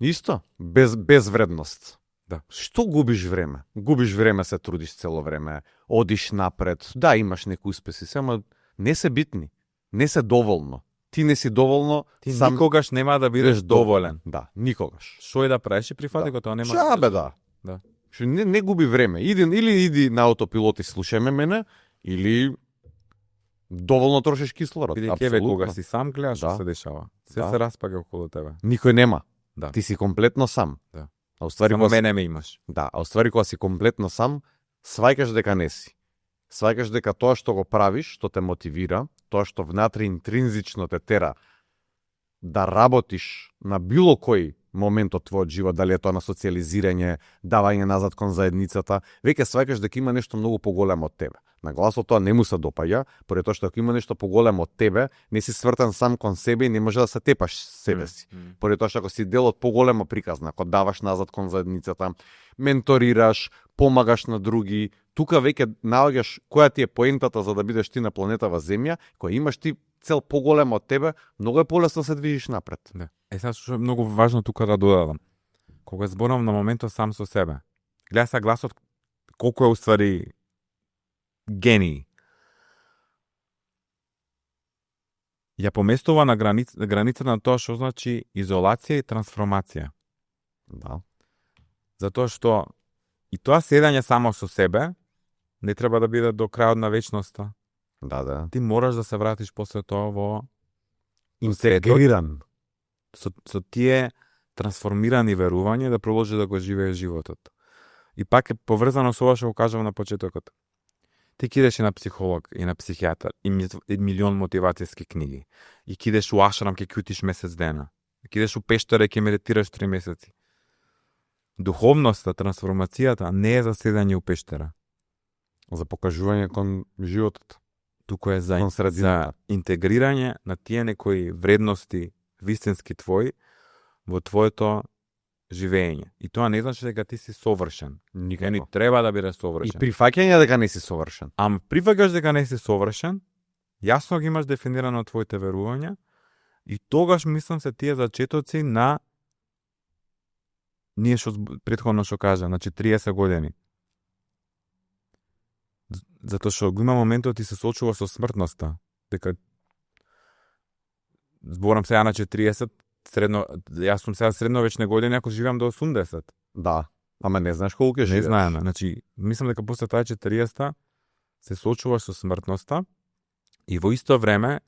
A: Исто, без вредност.
B: Да.
A: Што губиш време? Губиш време, се трудиш цело време, одиш напред, да, имаш некои успеси, само не се битни, не се доволно. Ти не си доволно,
B: Ти никогаш нема да бидеш доволен.
A: Да, никогаш.
B: Што и да правиш и прифати го тоа нема.
A: Чабе, да.
B: Да.
A: Што не губи време. Иди на аутопилот и слушај мене, или доволно трошиш кислород.
B: Бидејќи еве кога си сам гледаш што
A: Да.
B: се дешава. Се
A: Да.
B: се распага околу тебе.
A: Никој нема.
B: Да.
A: Ти си комплетно сам.
B: Да.
A: А уствари
B: Само
A: кога
B: мене ме имаш.
A: Да, а уствари кога си комплетно сам, сваќаш дека не си. Сваќаш дека тоа што го правиш, што те мотивира, тоа што внатре интринзично те тера да работиш на било кој момент од твојот живот, дали е тоа на социализирање, давање назад кон заедницата, веќе сваќаш дека има нешто многу поголемо од тебе. На гласот тоа не му се допаѓа, поради тоа што ако има нешто поголемо од тебе, не си свртен сам кон себе и не може да се тепаш себе си. Поради тоа што ако си дел од поголема приказна, ако даваш назад кон заедницата, менторираш, помагаш на други, тука веќе наоѓаш која ти е поентата за да бидеш ти на планетава Земја, која имаш ти цел поголема од тебе, многу е полесно да се движиш напред.
B: Да. Сега што е многу важно тука да додадам. Кога зборам на моментот сам со себе. Гледа се гласот колку е уствари гений. Ја поместува на граница на тоа што значи изолација и трансформација.
A: Да.
B: Затоа што и тоа седање само со себе не треба да биде до крајот на вечноста.
A: Да.
B: Ти мораш да се вратиш после тоа во
A: Интегриран.
B: со тие трансформирани верувања да продолжи да го живее животот. И пак е поврзано со ова што го кажав на почетокот. Ти кидеш и на психолог, и на психијатар, и милион мотивацијски книги. И кидеш у ашрам, ке кјутиш месец дена. И кидеш у пештера, ке медитираш 3 месеци. Духовноста, трансформацијата не е за седање у пештера.
A: За покажување кон животот.
B: Туку е за
A: Кон средината.
B: интегрирање на тие некои вредности вистински твои во твоето живење. И тоа не значи дека ти си совршен.
A: Никако.
B: Ни треба да бидеш
A: И
B: совршен.
A: прифаќање дека не си совршен.
B: Ама прифаќаш дека не си совршен, јасно ги имаш дефинирано твоите верувања и тогаш мислам се тие зачетоци на ние што претходно што кажа, значи 30 години. Затоа што го има моментот ти се соочува со смртноста, дека зборам сега на 40, јас сум сега средновечни години, ако живеам до 80.
A: Да. Ама не знаеш колку ќе
B: Не
A: живееш.
B: знаеме, значи мислам дека после таа 40 се соочуваш со смртноста и во исто време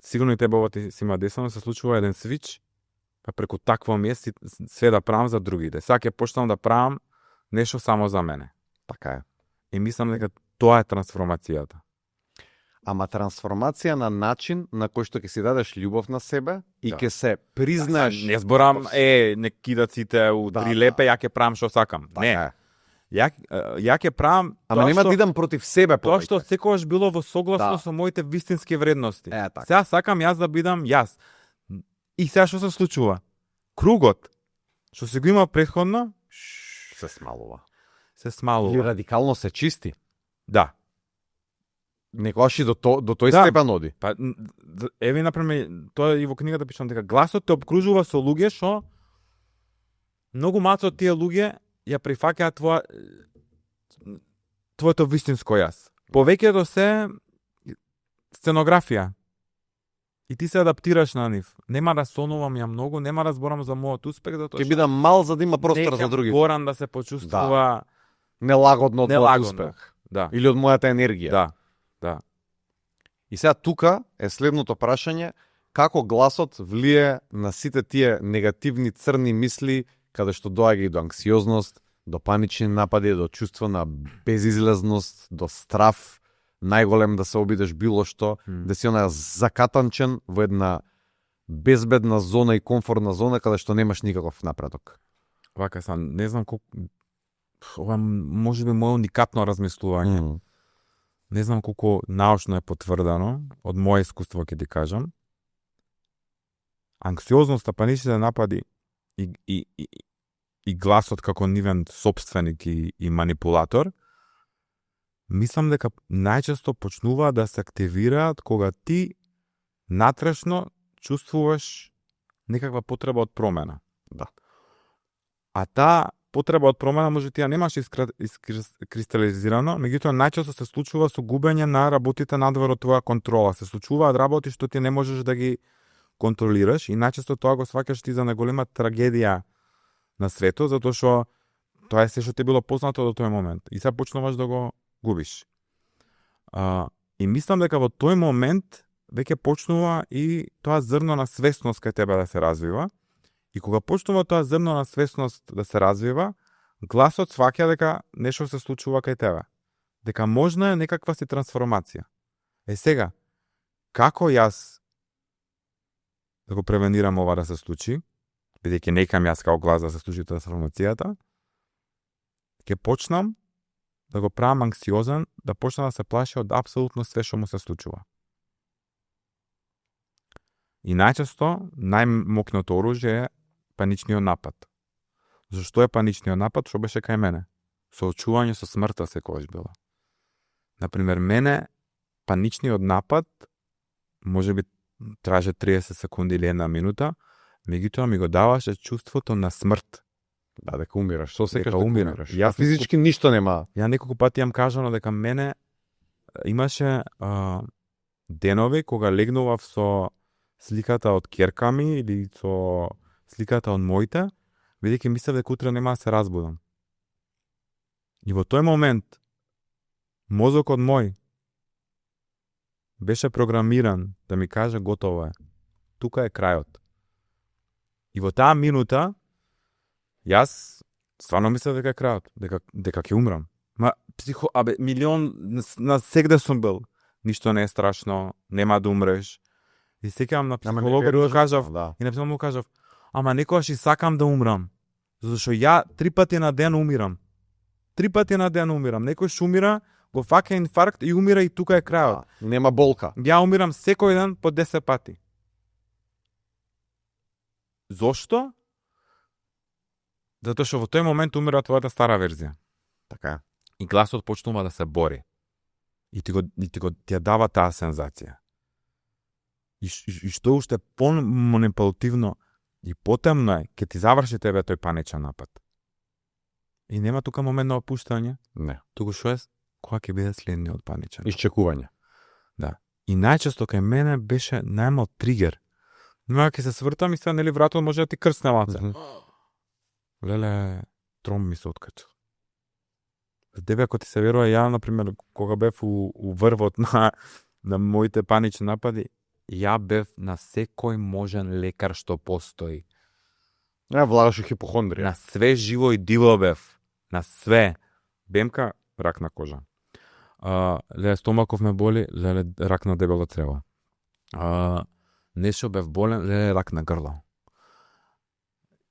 B: сигурно и тебе ова ти си има десено, се случува еден свич, па преку такво ми е све да правам за другите. Сега ќе почнам да правам нешто само за мене.
A: Така е.
B: И мислам дека тоа е трансформацијата.
A: Ама трансформација на начин на кој што ќе си дадеш љубов на себе и
B: Да.
A: ќе се признаеш.
B: Не зборам, не кидаците у
A: Да,
B: 3 лепе, ја ќе правам што сакам.
A: Така
B: Не,
A: е.
B: ја ќе правам
A: Ама
B: тоа
A: нема
B: што-
A: да идам против себе
B: Тоа
A: повеќе.
B: што секогаш било во согласно
A: Да.
B: со моите вистински вредности.
A: Е, така.
B: Сега сакам јас да бидам јас. И сега што се случува? Кругот, што се го има претходно,
A: се смалува.
B: се
A: Или
B: смалува.
A: радикално се чисти.
B: Да.
A: Некогаш и до тој
B: Да.
A: степен оди.
B: Па, еве, например, тоа и во книгата пишам дека гласот те обкружува со луѓе што многу малку од тие луѓе ја прифаќаат твоето вистинско јас. Повеќето се сценографија. И ти се адаптираш на нив. Нема да сонувам ја многу, нема да зборам за мојот успех, затоа
A: Ќе бидам мал за да има простор за други.
B: Горан да се почувствува
A: Нелагодно од мојот
B: нелагодно.
A: успех.
B: Да.
A: Или од мојата енергија.
B: Да. Да.
A: И сега тука е следното прашање, како гласот влие на сите тие негативни црни мисли, каде што доаѓа и до анксиозност, до панични напади, до чувство на безизлезност, до страв, најголем да се обидеш било што, да си она закатанчен во една безбедна зона и комфортна зона каде што немаш никаков напредок.
B: Вака сам, не знам колку ова може би моје уникатно размислување. Не знам колку научно е потврдено, од моје искуство ќе ти кажам. Анксиозноста, паничните напади и гласот како нивен сопственик и манипулатор, мислам дека најчесто почнуваат да се активираат кога ти натрешно чувствуваш некаква потреба од промена.
A: Да.
B: А таа потреба од промена може ти ја немаш искристализирано, меѓутоа најчесто се случува со губење на работите надвор од твоја контрола. Се случуваат работи што ти не можеш да ги контролираш и најчесто тоа го сваќаш ти за најголема трагедија на светот, затоа што тоа е се што ти било познато до тој момент и сега почнуваш да го губиш. И мислам дека во тој момент веќе почнува и тоа зрно на свесност кај тебе да се развива. И кога почнува тоа зрно на свесност да се развива, гласот сваќа дека нешто се случува кај тебе. Дека можна е некаква си трансформација. Сега, како јас да го превенирам ова да се случи, бидејќи некам јас као глас да се случи трансформацијата, ќе почнам да го правам анксиозен, да почнам да се плаши од апсолутно све што му се случува. И најчесто најмокното оружје е паничниот напад. Зашто е паничниот напад? Што беше кај мене? Соочување со смртта секогаш било. Например, мене паничниот напад може би траже 30 секунди или 1 минута, меѓутоа ми го даваше чувството на смрт.
A: Да, дека умираш. Што секаш
B: Дека
A: дека
B: умирам.
A: умираш.
B: Јас
A: Физички ништо нема.
B: Ја неколку пати јам кажано дека мене имаше денови кога легнував со сликата од ќерка ми или со сликата од моите, бидејќи мислев дека утре нема да се разбудам. И во тој момент мозокот мој беше програмиран да ми каже готово е. Тука е крајот. И во таа минута јас стварно мислев дека е крајот, дека ќе умрам. Милион на сегде сум бил. Ништо не е страшно, нема да умреш. И сеќавам на психологот му кажав,
A: да.
B: И на психологот му кажав, ама некогаш и сакам да умрам. Зашто ја 3 пати на ден умирам. 3 пати на ден умирам. Некој умира, го фаќа инфаркт и умира и тука е крајот.
A: Нема болка.
B: Ја умирам секој ден по 10 пати. Зошто? Затоа што во тој момент умира твојата стара верзија.
A: Така е.
B: И гласот почнува да се бори. И ти ја дава таа сензација. И што уште по-манипулативно и потемно е, ќе ти заврши тебе тој паничен напад. И нема тука момент на опуштање.
A: Не.
B: Туку што е, кога ќе биде следниот паничен.
A: Исчекување.
B: Да. И најчесто кај мене беше најмал тригер. Но ќе се свртам и сега нели вратот може да ти крсне малце. Леле, тром ми се откача. Тебе ако ти се верува, ја, например, кога бев у врвот на моите панични напади, ја бев на секој можен лекар што постои.
A: Ја влагаш у хипохондрија.
B: На све живо и диво бев. На све. Бемка, рак на кожа. Леле, стомаков ме боли, леле, рак на дебело црево. Нешто бев болен, леле, рак на грло.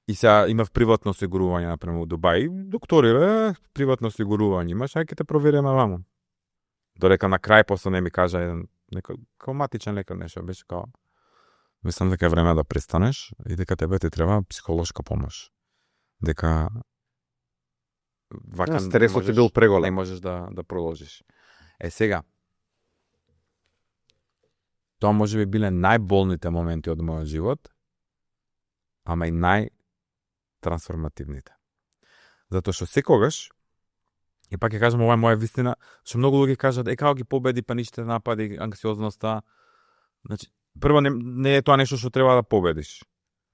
B: И сега имав приватно осигурување, например, у Дубај. Доктори, приватно осигурување имаш, ај ќе те провериме ваму. Додека на крај после не ми кажа еден некој као матичен лекар нешто, беше као мислам дека е време да престанеш и дека тебе ти треба психолошка помош. Дека вака
A: стресот ти бил преголем.
B: Не можеш да продолжиш. Сега тоа може би биле најболните моменти од мојот живот, ама и најтрансформативните. Затоа што секогаш, и пак ќе кажам, ова е моја вистина, што многу луѓе кажат, како ги победи паничните напади, анксиозноста. Значи, прво, не е тоа нешто што треба да победиш.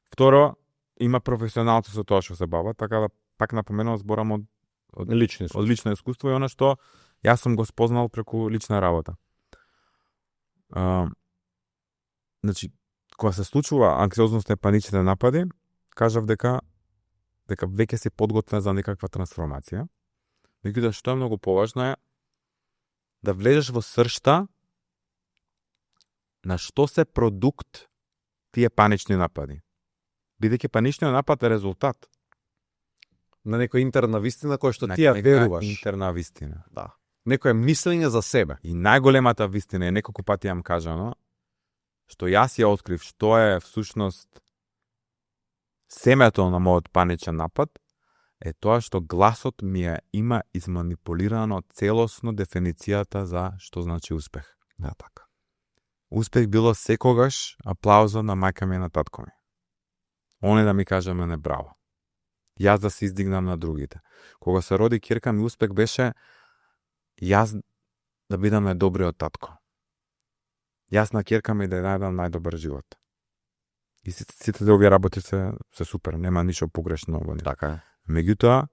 B: Второ, има професионалци со тоа што се бават, така да пак напоменувам зборам од лично искуство и она што јас сум го спознал преку лична работа. Значи, кога се случува анксиозноста и паничните напади, кажав дека веќе си подготвен за некаква трансформација. Меѓутоа, што е многу поважно е да влезеш во сршта на што се продукт тие панични напади. Бидејќи паничниот напад е резултат
A: на некоја интерна вистина која што ти ја веруваш.
B: Интерна вистина.
A: Да. Некое мислење за себе.
B: И најголемата вистина е, неколку пати јам кажано, што јас ја открив што е всушност семето на мојот паничен напад, е тоа што гласот ми ја има изманипулирано целосно дефиницијата за што значи успех.
A: Да, така.
B: успех било секогаш аплауза на мајка ми и на татко ми. Они да ми кажа мене браво. Јас да се издигнам на другите. Кога се роди ќерка ми, успех беше јас да бидам најдобриот татко. Јас на ќерка ми да ја најдам најдобар живот. И сите овие работи се супер, нема ништо погрешно во нив.
A: Така е.
B: Меѓутоа,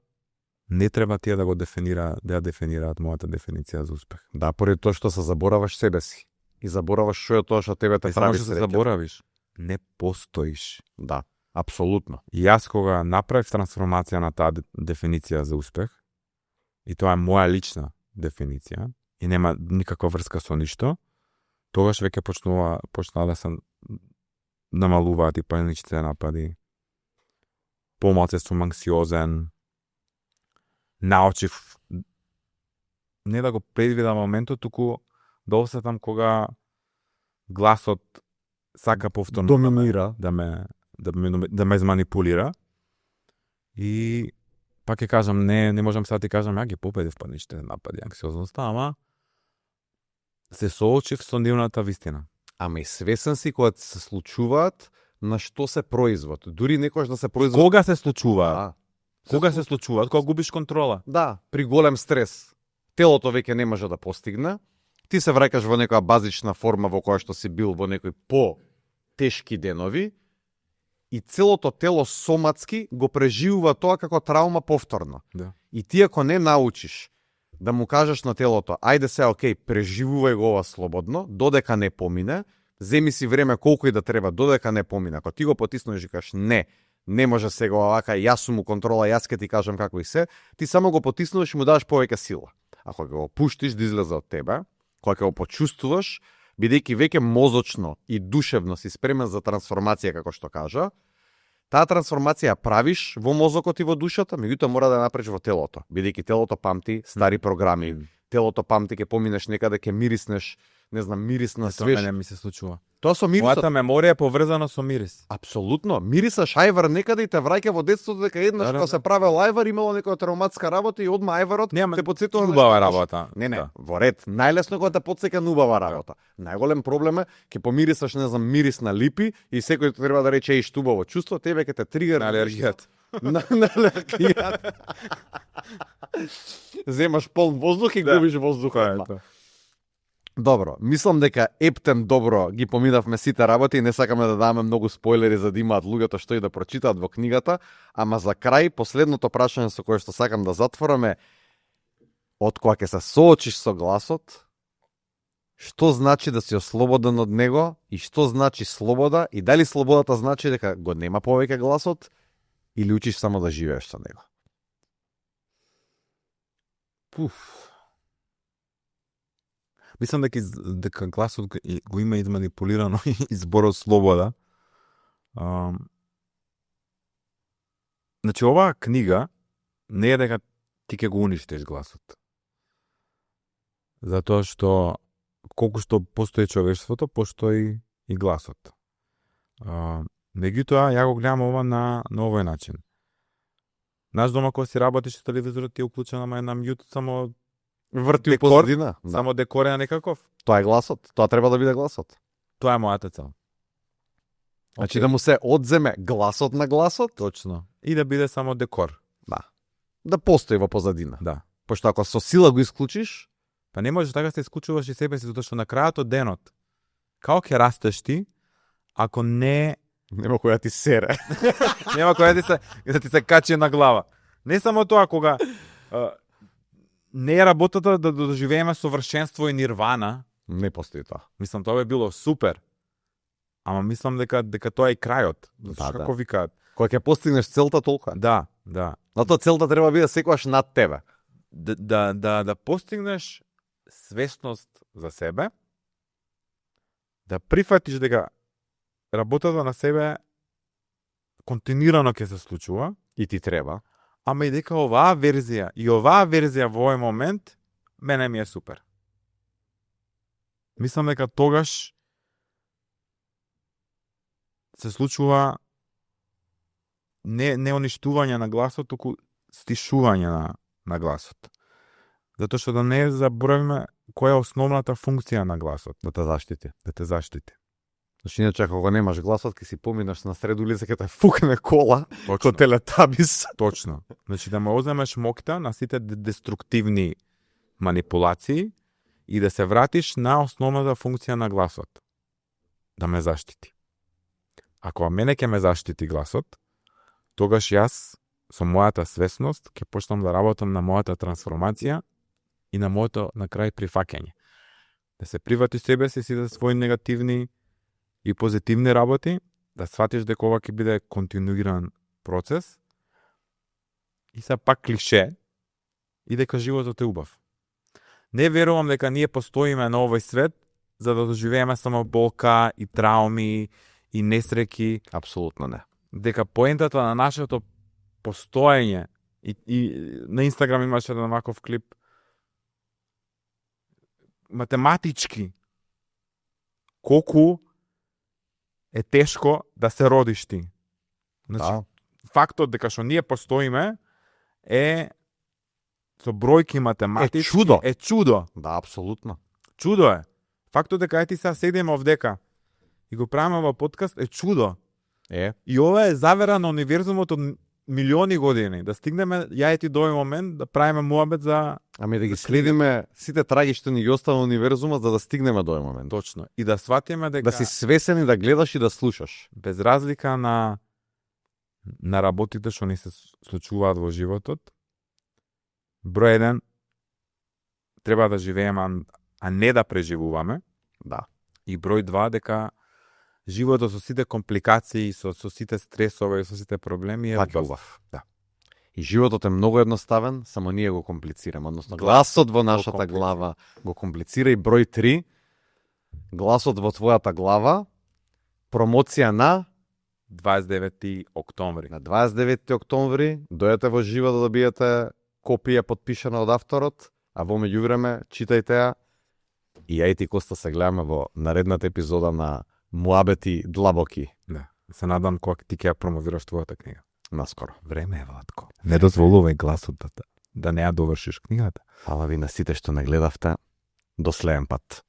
B: не треба тие да ја дефинираат мојата дефиниција за успех.
A: Да, поради тоа што се забораваш себе си. И забораваш што е тоа што тебе те
B: Не само
A: прави
B: што се
A: среќен.
B: заборавиш, не постоиш.
A: Да, апсолутно.
B: И јас кога направив трансформација на таа дефиниција за успех, и тоа е моја лична дефиниција, и нема никаква врска со ништо, тогаш веќе почнаа да се намалуваат и паничните напади. Помалку сум анксиозен. Научив не да го предвидам моментот, туку да осетам кога гласот сака повторно
A: Доминира.
B: да ме изманипулира. И пак ќе кажам, не можам сега да ти кажам, ја ги победив паничните напади, анксиозноста, ама се соочив со нивната вистина.
A: Ама и свесен си кога се случуваат на што се производ. Дури некојаш да се производ.
B: Кога се случуваат?
A: Да.
B: Кога се случуваат? Кога губиш контрола?
A: Да, при голем стрес. Телото веќе не може да постигне. Ти се враќаш во некоја базична форма во која што си бил во некои по-тешки денови и целото тело соматски го преживува тоа како траума повторно.
B: Да.
A: И ти ако не научиш да му кажеш на телото, ајде се, окей, преживувај го ова слободно, додека не помине, земи си време колку и да треба, додека не помине. Ако ти го потиснеш и кажеш, не може сега овака, јас сум у контрола, јас ќе ти кажам како и се, ти само го потиснуваш и му даваш повеќе сила. Ако го пуштиш да излезе од тебе, кога ќе го почувствуваш, бидејќи веќе мозочно и душевно си спремен за трансформација, како што кажа, таа трансформација правиш во мозокот и во душата, меѓутоа мора да ја направиш во телото, бидејќи телото памти стари програми, телото памти, ќе поминеш некаде, ќе мириснеш, не знам, мирис на
B: Тоа
A: свеж.
B: мене ми се случува.
A: Тоа со мирисот.
B: Мојата меморија е поврзана со мирис.
A: Апсолутно. Мирисаш ајвар некаде и те враќа во детството, дека еднаш кога се правел ајвар имало некоја травматска работа и одма ајварот те потсетува на
B: убава
A: нешто лошо.
B: работа.
A: Не,
B: Да.
A: во ред. Најлесно кога те потсека на убава работа. Најголем проблем е ќе помирисаш, не знам, мирис на липи и секој треба да рече и убаво чувство, тебе ќе те тригер
B: На алергијата.
A: на алергијата. Земаш полн воздух и губиш воздух. Добро, мислам дека ептен добро ги поминавме сите работи и не сакаме да даваме многу спойлери за да имаат луѓето што и да прочитаат во книгата, ама за крај последното прашање со кое што сакам да затвораме, од кога ќе се соочиш со гласот, што значи да си ослободен од него и што значи слобода и дали слободата значи дека го нема повеќе гласот или учиш само да живееш со него?
B: Мислам дека гласот го има изманипулирано изборот слобода. Значи, оваа книга не е дека ти ќе го уништиш гласот. Затоа што колку што постои човештвото, постои и гласот. Меѓутоа, ја го гледам ова на овој начин. Наш дома кога си работиш, телевизорот ти е уклучен, ама е на мјут, само
A: Врти у
B: декор,
A: позадина. Да.
B: само декорен некаков.
A: Тоа е гласот. Тоа треба да биде гласот.
B: Тоа е мојата цел.
A: Значи да му се одземе гласот на гласот,
B: Точно. И да биде само декор.
A: да постои во позадина.
B: Да.
A: Пошто ако со сила го исклучиш,
B: Па не можеш така да се исклучуваш и себе си, затоа што на крајот од денот, како ќе растеш ти, ако не
A: нема која ти сере.
B: нема која да ти се качи на глава. Не само тоа, кога не е работата да доживееме совршенство и нирвана,
A: Не постои тоа.
B: мислам тоа би било супер. Ама мислам дека тоа е и крајот.
A: Да,
B: Како викаат?
A: Кога ќе постигнеш целта толку.
B: Да.
A: Затоа целта треба да биде секогаш над тебе.
B: Да постигнеш свесност за себе, да прифатиш дека работата на себе континуирано ќе се случува,
A: И ти треба.
B: ама и дека оваа верзија во овој момент мене ми е супер. Мислам дека тогаш се случува не уништување на гласот, туку стишување на гласот. Затоа што да не заборавиме, која е основната функција на гласот?
A: Да те заштити.
B: Да те заштити.
A: Значи, иначе, ако го немаш гласот, ке си поминаш на среду улица, ке те фукне кола,
B: Точно.
A: ко телетабис.
B: Точно. Значи да му одземеш моќта на сите деструктивни манипулации и да се вратиш на основната функција на гласот. Да ме заштити. Ако мене ќе ме заштити гласот, тогаш јас со мојата свесност ќе почнам да работам на мојата трансформација и на моето на крај прифаќање. Да се привати себе си сите своји негативни и позитивни работи, да сватиш дека ова ќе биде континуиран процес и се пак клише и дека животот е убав. Не верувам дека ние постоиме на овој свет за да доживееме само болка и трауми и несреќи.
A: Апсолутно не.
B: Дека поентата на нашето постоење и на Инстаграм имаше еден ваков клип математички колку е тешко да се родиш ти. Значи,
A: Да.
B: фактот дека што ние постоиме е со бројки математички
A: Е чудо.
B: Е чудо.
A: Да, апсолутно.
B: Чудо е. Фактот дека ти сега седиме овдека и го правиме во подкаст е чудо. И ова е завера на универзумот од милиони години. Да стигнеме ја и ти до овој момент да правиме муабет за
A: Ами да ги следиме сите траги што ни ги остава универзумот за да стигнеме до овој момент.
B: точно и да сватиме дека
A: Да си свесен и да гледаш и да слушаш.
B: без разлика на работите што ни се случуваат во животот, број 1 треба да живееме, а не да преживуваме.
A: Да.
B: И број 2 дека животот со сите компликации, со сите стресови, со сите проблеми е
A: Пак е
B: убав.
A: убав. Да. И животот е многу едноставен, само ние го комплицираме. Односно, гласот во нашата
B: комплицира.
A: глава го комплицира. И број 3, гласот во твојата глава, промоција на
B: 29 октомври.
A: 29 октомври, дојдете во живо да добиете копија подпишана од авторот, а во меѓувреме читајте ја. И ја и ти, Коста, се гледаме во наредната епизода на Муабети длабоки.
B: Да. Се надам кога ти ќе ја промовираш твојата книга.
A: Наскоро.
B: Време е, Владко. Не дозволувај гласот да не ја довршиш книгата.
A: Фала ви на сите што не гледавте. До следен пат.